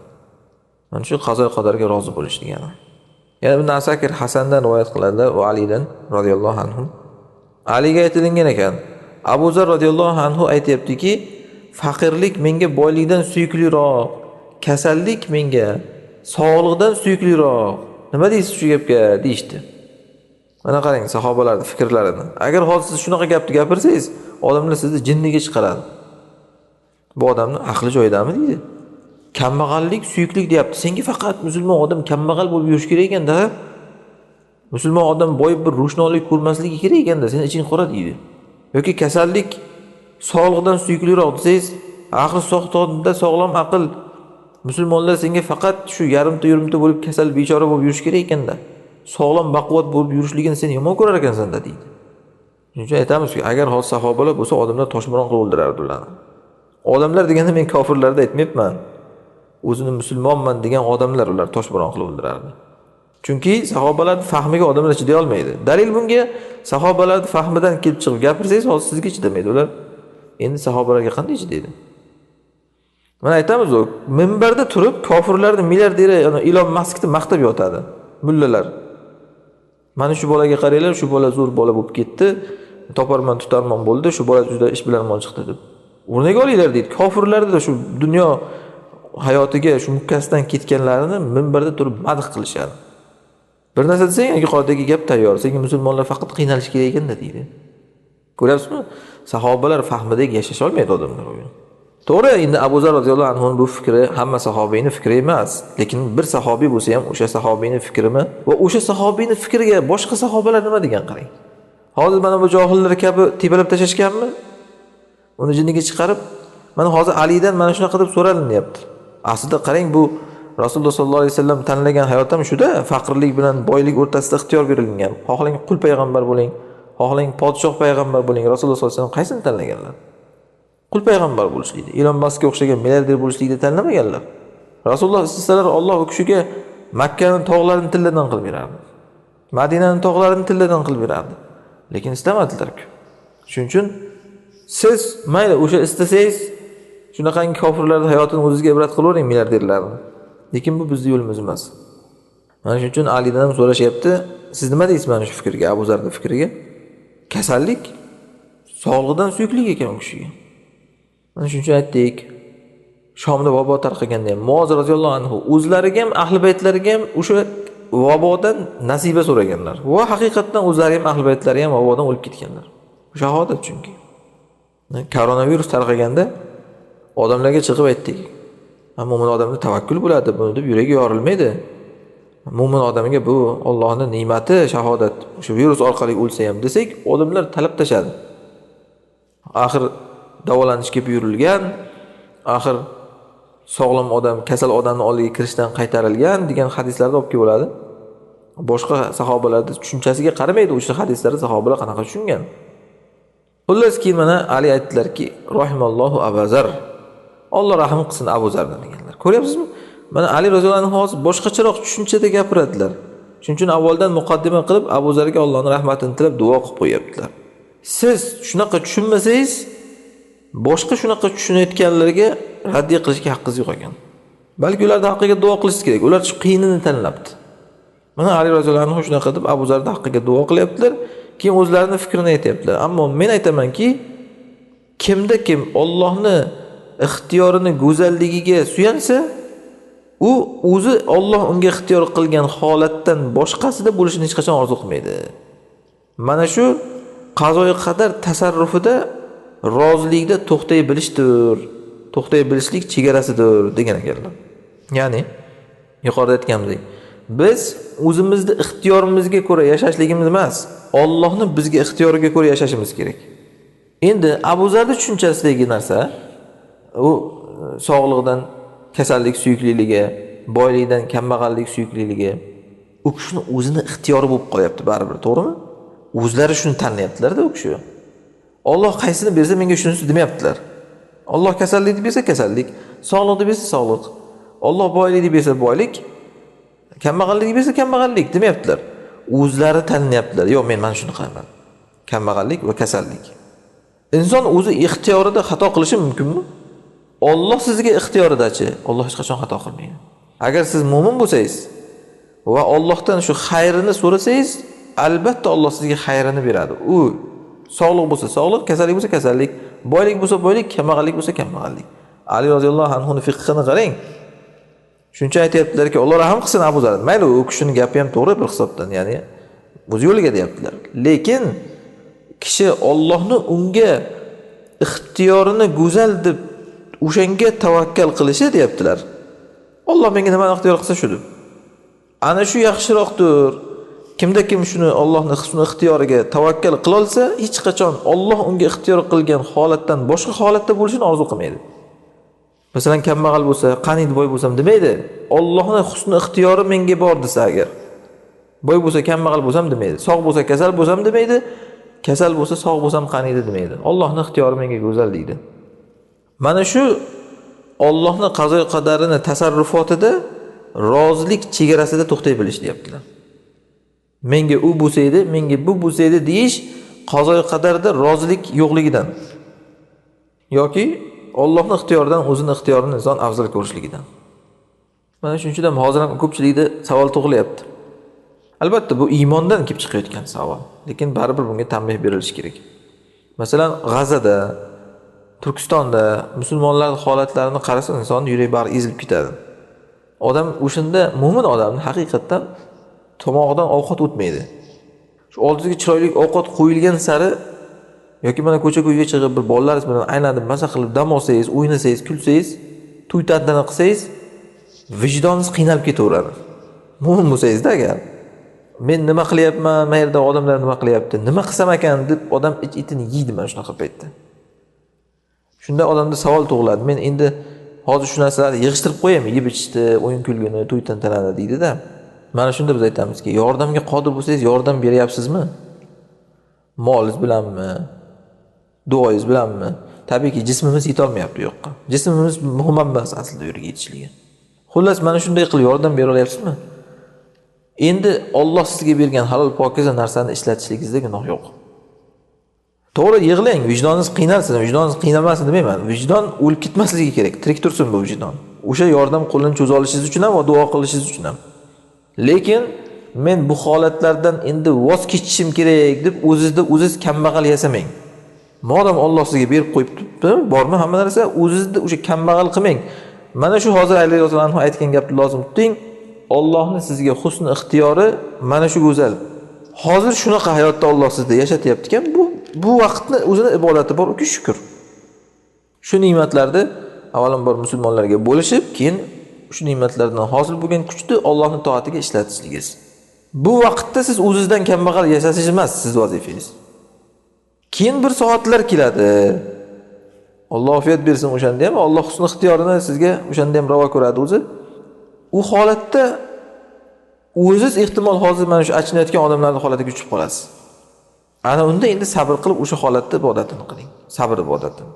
Mana shu qazo qadarga rozi bo'lish degani. Yana Ibn Asakir Hasandan rivoyat qiladilar va Alidan radhiyallohu anhu. Aliga aytilingan ekan, Abu Zar radhiyallohu anhu aytayaptiki, faqirlik menga boylikdan suyukliroq, kasallik menga sog'liqdan suyukliroq. Nima deysiz shu gapga deyishdi. Mana qarang sahobalarning fikrlarini. Agar hozir siz shunaqa gapni gapirsangiz, odamlar sizni jinniga chiqaradi. Bu odamning aqli joyidami deydi. Kambag'allik suyuklik deyapti. Senga faqat musulmon odam kambag'al bo'lib yurish kerak ekanda. Musulmon odam boyib bir ro'shnolik ko'rmasligi kerak ekanda, seni iching qora deydi. Yoki kasallik sog'liqdan suyukliroq desangiz, axir sog'da sog'lom aql musulmonlar senga faqat shu yarimta yurimta bo'lib kasal bechora bo'lib yurish kerak ekanda. Sog'lom baquvvat bo'lib yurishligini sen yomon ko'rar ekansan-da deydi. Shuning uchun aytamizki, agar hozir sahobalar bo'lsa, odamlar toshbo'ron qilib o'ldirardi ularni. Odamlar deganda men kofirlarni aytmayapman. O'zini musulmonman degan odamlar ular toshbo'ron qilib o'ldirardi. Chunki sahobalarning fahmiga odamlar chiday olmaydi. Dalil bunga sahobalarning fahmidan kelib chiqib gapirsangiz, hozir sizga chidamaydi ular. Endi sahobalarga qanday chidaydi? Mana aytamiz u, minbarda turib kofirlarni milliarderi Ilon Maskni maqtab yotadi mullalar. Mana shu bolaga qaranglar, shu bola zo'r bola bo'lib ketdi, toparman tutarman bo'ldi, shu bola juda ish bilarmon chiqdi deb. O'rniga olinglar deydi. Kofirlarda shu dunyo hayotiga shu mukkasidan ketganlarini minbarda turib madh qilishadi. Bir narsa desang, yuqoridagi gap tayyor. Senga musulmonlar faqat qiynalish kerak ekanda deydi. Ko'ryapsizmi? Sahobalar fahmidagi yashash olmaydi odamlar bugun. To'g'ri, endi Abu Zar roziyallohu anhu bu fikri hamma sahobiyning fikri emas, lekin bir sahobiy bo'lsa ham o'sha sahobiyning fikrimi va o'sha sahobiyning fikriga boshqa sahobalar nima degan qarang. Hozir mana bu johillar kabi tepalab tashlashganmi? Uni jinniga chiqarib, mana hozir Alidan mana shunaqa deb so'ralinyapti. Aslida qarang, bu Rasululloh sollallohu alayhi vasallam tanlagan hayot ham shuda, faqirlik bilan boylik o'rtasida ixtiyor berilgan. Xohlang qul payg'ambar bo'ling, xohlang podshoh payg'ambar bo'ling. Rasululloh sollallohu alayhi vasallam qaysini tanlaganlar? Qul payg'ambar bo'lishlikni, Ilon Maskga o'xshagan milliarder bo'lishlikni tanlamaganlar. Rasululloh istasalar Alloh u kishiga Makkaning tog'larini tilladan qilib berardi. Madinaning tog'larini tilladan qilib berardi. Lekin istamadilar-ku. Shuning uchun siz mayli o'sha istasangiz shunaqangi kofirlarning hayotini o'zingizga ibrat qilavering, milliarderlarni. Lekin bu bizning yo'limiz emas. Mana shuning uchun Alidan ham so'rashyapti, siz nima deysiz mana shu fikrga, Abu Zarning fikriga? Kasallik sog'liqdan suyuklik ekan u kishiga. Mana shuning uchun aytdik, Shomda vabo tarqaganda ham Muoz roziyallohu anhu o'zlariga ham, ahli baytlariga ham o'sha vabodan nasiba so'raganlar. Va haqiqatan o'zlari ham, ahli baytlari ham vabodan o'lib ketganlar. Shahodat chunki. Koronavirus tarqaganda odamlarga chiqib aytdik, mo'min odamda tavakkul bo'ladi, buni deb yuragi yorilmaydi. Mo'min odamga bu Allohning ne'mati, shahodat, o'sha virus orqali o'lsa ham desak, odamlar talab tashadi. Axir davolanishga buyurilgan, axir sog'lom odam kasal odamning oldiga kirishdan qaytarilgan degan hadislarda olib kelib bo'ladi. Boshqa sahobalarning tushunchasiga qaramaydi, o'sha hadislarni sahobalar qanaqa tushungan. Xullas keyin mana Ali aytdilarki, rahimallohu Abu Zar. Alloh rahm qilsin Abu Zarni deganlar. Ko'ryapsizmi? Mana Ali roziyallohu anhu hozir boshqacharoq tushunchada gapiradilar. Shuning uchun avvaldan muqaddima qilib Abu Zarga Allohning rahmatini tilab duo qilib qo'yaptilar. Siz shunaqa tushunmasangiz, boshqa shunaqa tushunayotganlarga raddiya qilishga haqqingiz yo'q ekan. Balki ularning haqqiga duo qilishingiz kerak. Ular shu qiyinini tanlabdi. Mana Ali roziyallohu anhu shunaqa deb Abu Zarning haqqiga duo qilyaptilar, keyin o'zlarining fikrini aytayaptilar. Ammo men aytamanki, kimda kim Allohni ixtiyorini go'zalligiga suyansa, u o'zi Alloh unga ixtiyor qilgan holatdan boshqasida bo'lishini hech qachon orzu qilmaydi. Mana shu qazoyi qadar tasarrufida rozilikda to'xtay bilishdir, to'xtay bilishlik chegarasidir degan ekanlar. Ya'ni yuqorida aytganimizdek, biz o'zimizni ixtiyorimizga ko'ra yashashligimiz emas, Allohni bizga ixtiyoriga ko'ra yashashimiz kerak. Endi Abu Zarning tushunchasidagi narsa u sog'liqdan kasallik suyukliligi, boylikdan kambag'allik suyukliligi, u kishini o'zini ixtiyori bo'lib qolyapti baribir, to'g'rimi? O'zlari shuni tanlayaptilar-da u kishi. Alloh qaysini bersa menga shunisi demayaptilar. Alloh kasallikni bersa kasallik, sog'liqni bersa sog'liq, Alloh boylikni bersa boylik, kambag'allikni bersa kambag'allik demayaptilar. O'zlari tanlayaptilar. Yo'q, men mana shuni qilaman. Kambag'allik va kasallik. Inson o'zi ixtiyorida xato qilishi mumkinmi? Alloh sizga ixtiyoridachi, Alloh hech qachon xato qilmaydi. Agar siz mo'min bo'lsangiz va Allohdan shu xayrini so'rasangiz, albatta Alloh sizga xayrini beradi. U sog'liq bo'lsa sog'liq, kasallik bo'lsa kasallik, boylik bo'lsa boylik, kambag'allik bo'lsa kambag'allik. Ali roziyallohu anhu fiqhini qarang. Shuncha aytayaptilarki, Alloh rahm qilsin Abu Zar. Mayli, u kishining gapi ham to'g'ri bir hisobdan, ya'ni o'z yo'liga deyaptilar. Lekin kishi Allohni unga ixtiyorini go'zal deb o'shanga tavakkal qilishi deyaptilar. Alloh menga nimani ixtiyor qilsa shu deb. Ana shu yaxshiroqdir. Kimda kim shuni Allohning husni ixtiyoriga tavakkal qila olsa, hech qachon Alloh unga ixtiyor qilgan holatdan boshqa holatda bo'lishini orzu qilmaydi. Masalan, kambag'al bo'lsa, qaniydi boy bo'lsam demaydi. Allohning husni ixtiyori menga bor desa agar, boy bo'lsa kambag'al bo'lsam demaydi, sog' bo'lsa kasal bo'lsam demaydi, kasal bo'lsa sog' bo'lsam qaniydi demaydi. Allohning ixtiyori menga go'zal deydi. Mana shu Allohning qazo qadarini tasarrufotida rozilik chegarasida to'xtay bilish deyaptilar. Menga u bo'lsa edi, menga bu bo'lsa edi deyish qazo qadarda rozilik yo'qligidan yoki Allohning ixtiyoridan o'zining ixtiyorini inson afzal ko'rishligidan. Mana shuning uchun ham hozir ham ko'pchilikda savol tug'ilyapti. Albatta bu iymondan kelib chiqayotgan savol, lekin baribir bunga tanbeh berilishi kerak. Masalan, G'azada, Turkistonda musulmonlar holatlarini qarasa inson yurak bag'ri ezilib ketadi. Odam o'shanda mo'min odamni haqiqatdan tomog'idan ovqat o'tmaydi. Shu oldingizga chiroyli ovqat qo'yilgan sari yoki mana ko'cha-ko'yga chiqib bir bolalaringiz bilan aylanib maza qilib dam olsangiz, o'ynasangiz, kulsangiz, to'y tantana qilsangiz, vijdoningiz qiynalib ketaveradi. Mo'min bo'lsangizda agar men nima qilyapman, mana yerda odamlar nima qilyapti, nima qilsam ekan deb odam ich-itini yeydi mana shunaqa paytda. Shunda odamda savol tug'iladi. Men endi hozir shu narsalarni yig'ishtirib qo'yaymi, yeb ichishni, o'yin kulgini, to'y tantanani deydi-da. Mana shunda biz aytamizki, yordamga qodir bo'lsangiz yordam beryapsizmi? Molingiz bilanmi? Duoyingiz bilanmi? Tabiiyki jismimiz yetolmayapti u yoqqa. Jismimiz muhim emas aslida u yerga yetishligi. Xullas, mana shunday qilib yordam bera olyapsizmi? Endi Alloh sizga bergan halol pokiza narsani ishlatishligingizda gunoh yo'q. To'g'ri, yig'lang, vijdoningiz qiynalsin, vijdoningiz qiynalmasin demayman. Vijdon o'lib ketmasligi kerak, tirik tursin bu vijdon. O'sha yordam qo'lini cho'za olishingiz uchun ham va duo qilishingiz uchun ham. Lekin men bu holatlardan endi voz kechishim kerak deb o'zingizda o'zingiz kambag'al yasamang. Modam Alloh sizga berib qo'yibdi, bormi hamma narsa, o'zingizni o'sha kambag'al qilmang. Mana shu hozir Ali roziyallohu anhu aytgan gapni lozim tuting. Allohning sizga husn ixtiyori mana shu go'zal. Hozir shunaqa hayotda Alloh sizni yashatyapti ekan, bu vaqtni o'zini ibodati bor, uka shukr. Shu ne'matlarni avvalambor musulmonlarga bo'lishib, keyin shu ne'matlardan hosil bo'lgan kuchni Allohning toatiga ishlatishligingiz. Bu vaqtda siz o'zingizdan kambag'al yashashingiz emas, siz vazifangiz. Keyin bir soatlar keladi. Alloh ofiyat bersin o'shanda ham, Alloh husn ixtiyorini sizga o'shanda ham ravo ko'radi o'zi. U holatda o'zingiz ehtimol hozir mana shu achinayotgan odamlarning holatiga tushib qolasiz. Ana unda endi sabr qilib o'sha holatda ibodatini qiling. Sabr ibodatini.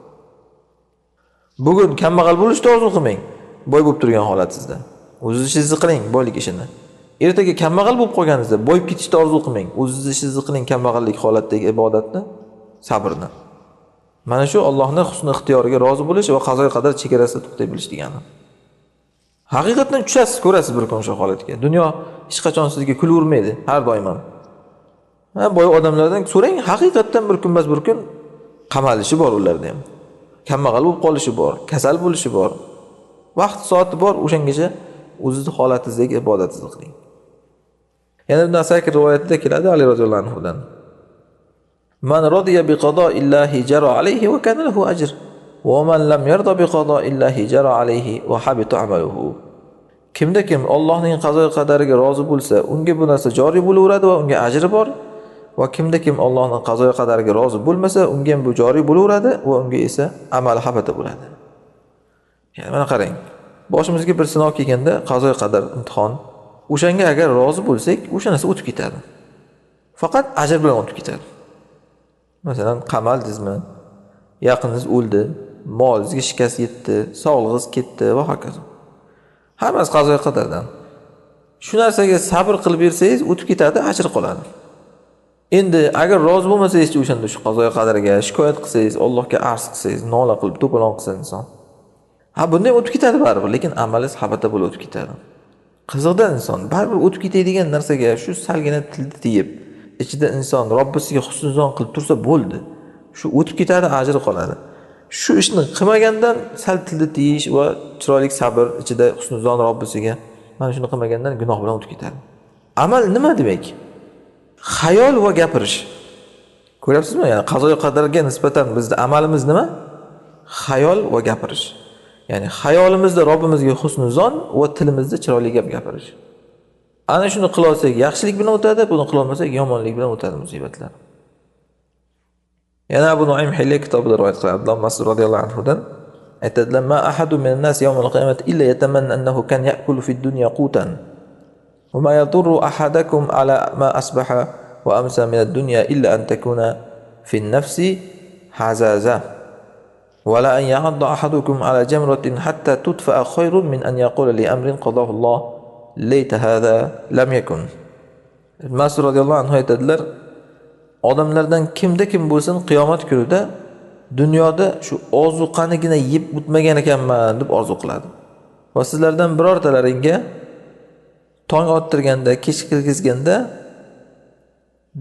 Bugun kambag'al bo'lishni orzu qilmang. Boy bo'lib turgan holatingizda. O'zingiz ishingizni qiling, boylik ishini. Ertaga kambag'al bo'lib qolganingizda boyib ketishni orzu qilmang. O'zingiz ishingizni qiling, kambag'allik holatdagi ibodatni, sabrni. Mana shu Allohning husn ixtiyoriga rozi bo'lish va qazo qadar chegarasida to'xtay bilish degani. Haqiqatan tushasiz, ko'rasiz bir kun o'sha holatga. Dunyo hech qachon sizga kulavermaydi, har doim ham. Ha, boy odamlardan so'rang, haqiqatan bir kun emas bir kun qamalishi bor ularda ham. Kambag'al bo'lib qolishi bor, kasal bo'lishi bor. Vaqt soati bor, o'shangacha o'zingiz holatingizdagi ibodatingizni qiling. Yana Ibn Asakir rivoyatida keladi Ali roziyallohu anhudan. Man radiya bi qada'illahi jara alayhi va kana lahu ajr. Va man lam yarda bi qada'illahi jara alayhi va habita amaluhu. Kimda kim Allohning qazo qadariga rozi bo'lsa, unga bu narsa joriy bo'laveradi va unga ajri bor. Va kimda kim Allohning qazo qadariga rozi bo'lmasa, unga ham bu joriy bo'laveradi va unga esa amali habata bo'ladi. Ya'ni mana qarang, boshimizga bir sinov kelganda qazo qadar imtihon, o'shanga agar rozi bo'lsak, o'sha narsa o'tib ketadi. Faqat ajr bilan o'tib ketadi. Masalan, qamaldingizmi, yaqiningiz o'ldi, molingizga shikast yetdi, sog'lig'ingiz ketdi va hokazo. Hammasi qazo qadardan. Shu narsaga sabr qilib bersangiz, o'tib ketadi, ajr qoladi. Endi agar rozi bo'lmasangiz o'shanda shu qazo qadarga shikoyat qilsangiz, Allohga arz qilsangiz, nola qilib to'polon qilsa inson. Ha, bunda ham o'tib ketadi baribir, lekin amalingiz xabata bo'lib o'tib ketadi. Qiziqda inson baribir o'tib ketadigan narsaga shu salgina tilni tiyib, ichida inson Robbisiga husnzon qilib tursa bo'ldi. Shu o'tib ketadi, ajri qoladi. Shu ishni qilmagandan sal tilni tiyish va chiroyli sabr, ichida husnzon Robbisiga, mana shuni qilmagandan gunoh bilan o'tib ketadi. Amal nima demak? Xayol va gapirish. Ko'ryapsizmi? Ya'ni qazo qadarga nisbatan bizda amalimiz nima? Xayol va gapirish. Ya'ni xayolimizda Robbimizga husnzon va tilimizda chiroyli gap gapirish. Ana shuni qila olsak yaxshilik bilan o'tadi, buni qila olmasak yomonlik bilan o'tadi musibatlar. Yana Abu Nuaym Hilya kitobida rivoyat qiladi. Abdulloh Mas'ud radhiyallohu anhudan aytadilar: "Ma ahadu minan nas yawmal qiyamati illa yatamanna annahu kan ya'kulu fid dunya qutan. Va ma yadurru ahadakum ala ma asbaha va amsa minad dunya illa an takuna fin nafsi hazaza. Va la an ya'adda ahadukum ala jamratin hatta tudfa'a khayrun min an yaqula li amrin qadahu Allah layta hadha lam yakun." Mas'ud radhiyallohu anhu aytadilar: odamlardan kimda kim bo'lsin qiyomat kunida dunyoda shu ozuqanigina yeb o'tmagan ekanman deb orzu qiladi. Va sizlardan birortalaringga tong ottirganda, kech kirgizganda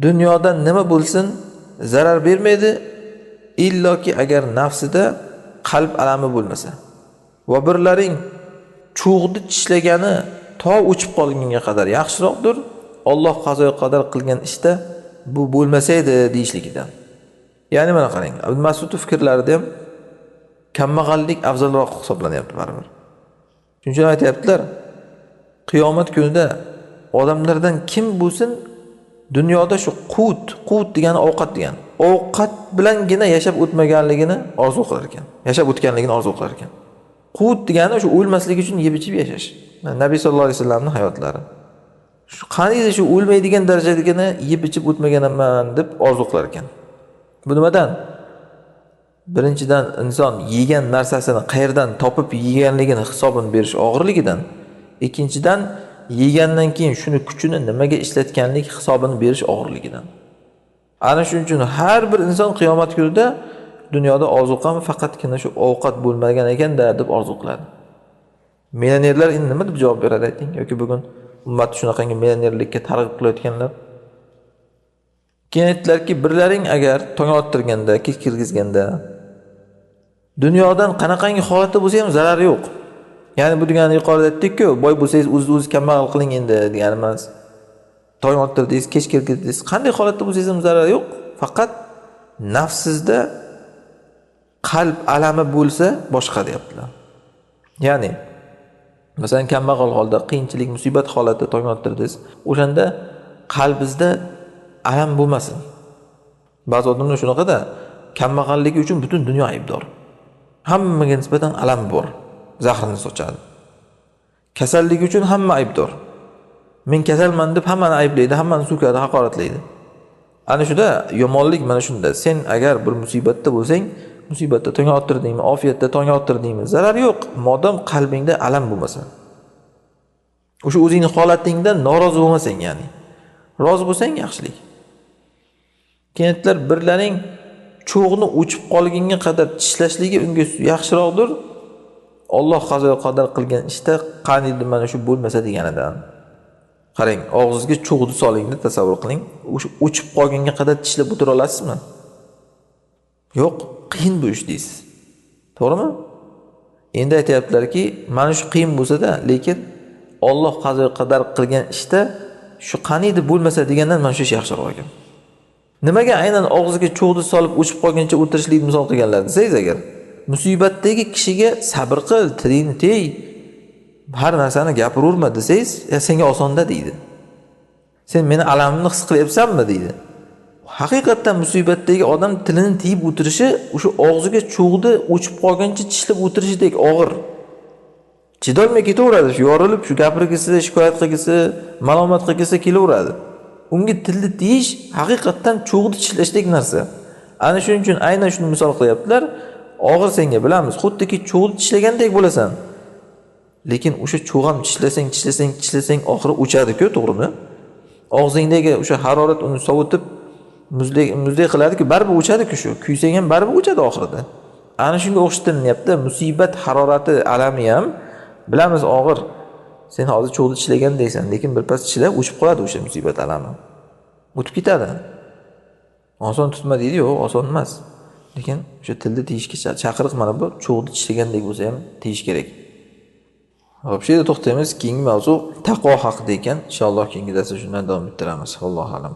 dunyodan nima bo'lsin zarar bermaydi, illoki agar nafsida qalb alami bo'lmasa. Va birlaring cho'g'ni tishlagani to o'chib qolgunga qadar yaxshiroqdir, Alloh qazo qadar qilgan ishda bu bo'lmasa edi deyishligidan. Ya'ni mana qarang, Ibn Mas'ud fikrlarida ham kambag'allik afzalroq hisoblanyapti baribir. Shuning uchun aytayaptilar, qiyomat kunida odamlardan kim bo'lsin dunyoda shu qut, qut degani ovqat degani, ovqat bilangina yashab o'tmaganligini orzu qilar ekan, yashab o'tganligini orzu qilar ekan. Qut degani shu o'lmaslik uchun yeb ichib yashash. Nabiy sallallohu alayhi vasallamning hayotlari. Shu qaniydi shu o'lmaydigan darajadagina yeb ichib o'tmaganman deb orzu qilar ekan. Bu nimadan? Birinchidan inson yegan narsasini qayerdan topib yeganligini hisobini berish og'irligidan, ikkinchidan yegandan keyin shuni kuchini nimaga ishlatganlik hisobini berish og'irligidan. Ana shuning uchun har bir inson qiyomat kunida dunyoda ozuqam faqatgina shu ovqat bo'lmagan ekanda deb orzu qiladi. Millionerlar endi nima deb javob beradi ayting? Yoki bugun ummat shunaqangi millionerlikka targ'ib qilayotganlar. Keyin aytdilarki, birlaring agar tong ottirganda, kech kirgizganda dunyodan qanaqangi holatda bo'lsa ham zarari yo'q. Ya'ni bu degani yuqorida aytdik-ku, boy bo'lsangiz o'zingizni o'zingiz kambag'al qiling endi degani emas. Tong ottirdingiz, kech kirgizdingiz, qanday holatda bo'lsangiz ham zarari yo'q. Faqat nafsizda qalb alami bo'lsa boshqa deyaptilar. Ya'ni masalan kambag'al holda, qiyinchilik, musibat holatida tong ottirdingiz, o'shanda qalbingizda alam bo'lmasin. Ba'zi odamlar shunaqada, kambag'alligi uchun butun dunyo aybdor. Hammaga nisbatan alam bor, zahrini sochadi. Kasalligi uchun hamma aybdor. Men kasalman deb hammani ayblaydi, hammani so'kadi, haqoratlaydi. Ana shuda yomonlik mana shunda. Sen agar bir musibatda bo'lsang, musibatda tong ottirdingmi, ofiyatda tong ottirdingmi, zarar yo'q, modam qalbingda alam bo'lmasa. O'sha o'zingni holatingdan norozi bo'lmasang, ya'ni rozi bo'lsang yaxshilik. Keyin aytdilar, birlaring cho'g'ni o'chib qolgunga qadar tishlashligi unga yaxshiroqdir, Alloh qazo qadar qilgan ishda qaniydi mana shu bo'lmasa deganidan. Qarang, og'zingizga cho'g'ni solingda tasavvur qiling, o'sha o'chib qolgunga qadar tishlab o'tira olasizmi? Yo'q, qiyin bu ish deysiz. To'g'rimi? Endi aytayaptilarki, mana shu qiyin bo'lsa-da, lekin Alloh qazo qadar qilgan ishda shu qaniydi bo'lmasa degandan mana shu ish yaxshiroq ekan. Nimaga aynan og'ziga cho'g'ni solib o'chib qolguncha o'tirishlikni misol qilganlar desangiz agar, musibatdagi kishiga sabr qil, tilingni tiy, har narsani gapiraverma desangiz, senga osonda deydi. Sen meni alamimni his qilyapsanmi deydi. Haqiqatdan musibatdagi odam tilini tiyib o'tirishi o'sha og'ziga cho'g'ni o'chib qolguncha tishlab o'tirishidek og'ir. Chidolmay ketaveradi, shu yorilib, shu gapirgisi, shikoyat qilgisi, malomat qilgisi kelaveradi. Unga tilni tiyish haqiqatdan cho'g'ni tishlashdek narsa. Ana shuning uchun aynan shuni misol qilyaptilar. Og'ir senga bilamiz, xuddiki cho'g'ni tishlagandek bo'lasan. Lekin o'sha cho'g' ham tishlasang, tishlasang, tishlasang oxiri o'chadi-ku, to'g'rimi? Og'zingdagi o'sha harorat uni sovutib, Muzdek qiladi-ku, baribir o'chadi-ku shu. Kuysang ham baribir o'chadi oxirida. Ana shunga o'xshatilinyapti. Musibat harorati alami ham bilamiz og'ir. Sen hozir cho'g'ni tishlagan deysan, lekin birpas tishlab o'chib qoladi o'sha musibat alami. O'tib ketadi. Oson tutma deydi, yo'q, oson emas. Lekin o'sha tilni tiyishga chaqiriq mana bu cho'g'ni tishlagandek bo'lsa ham tiyish kerak. Xo'p, shu yerda to'xtaymiz. Keyingi mavzu taqvo haqida ekan. Inshaalloh keyingi darsda shundan davom ettiramiz. Allohu a'lam.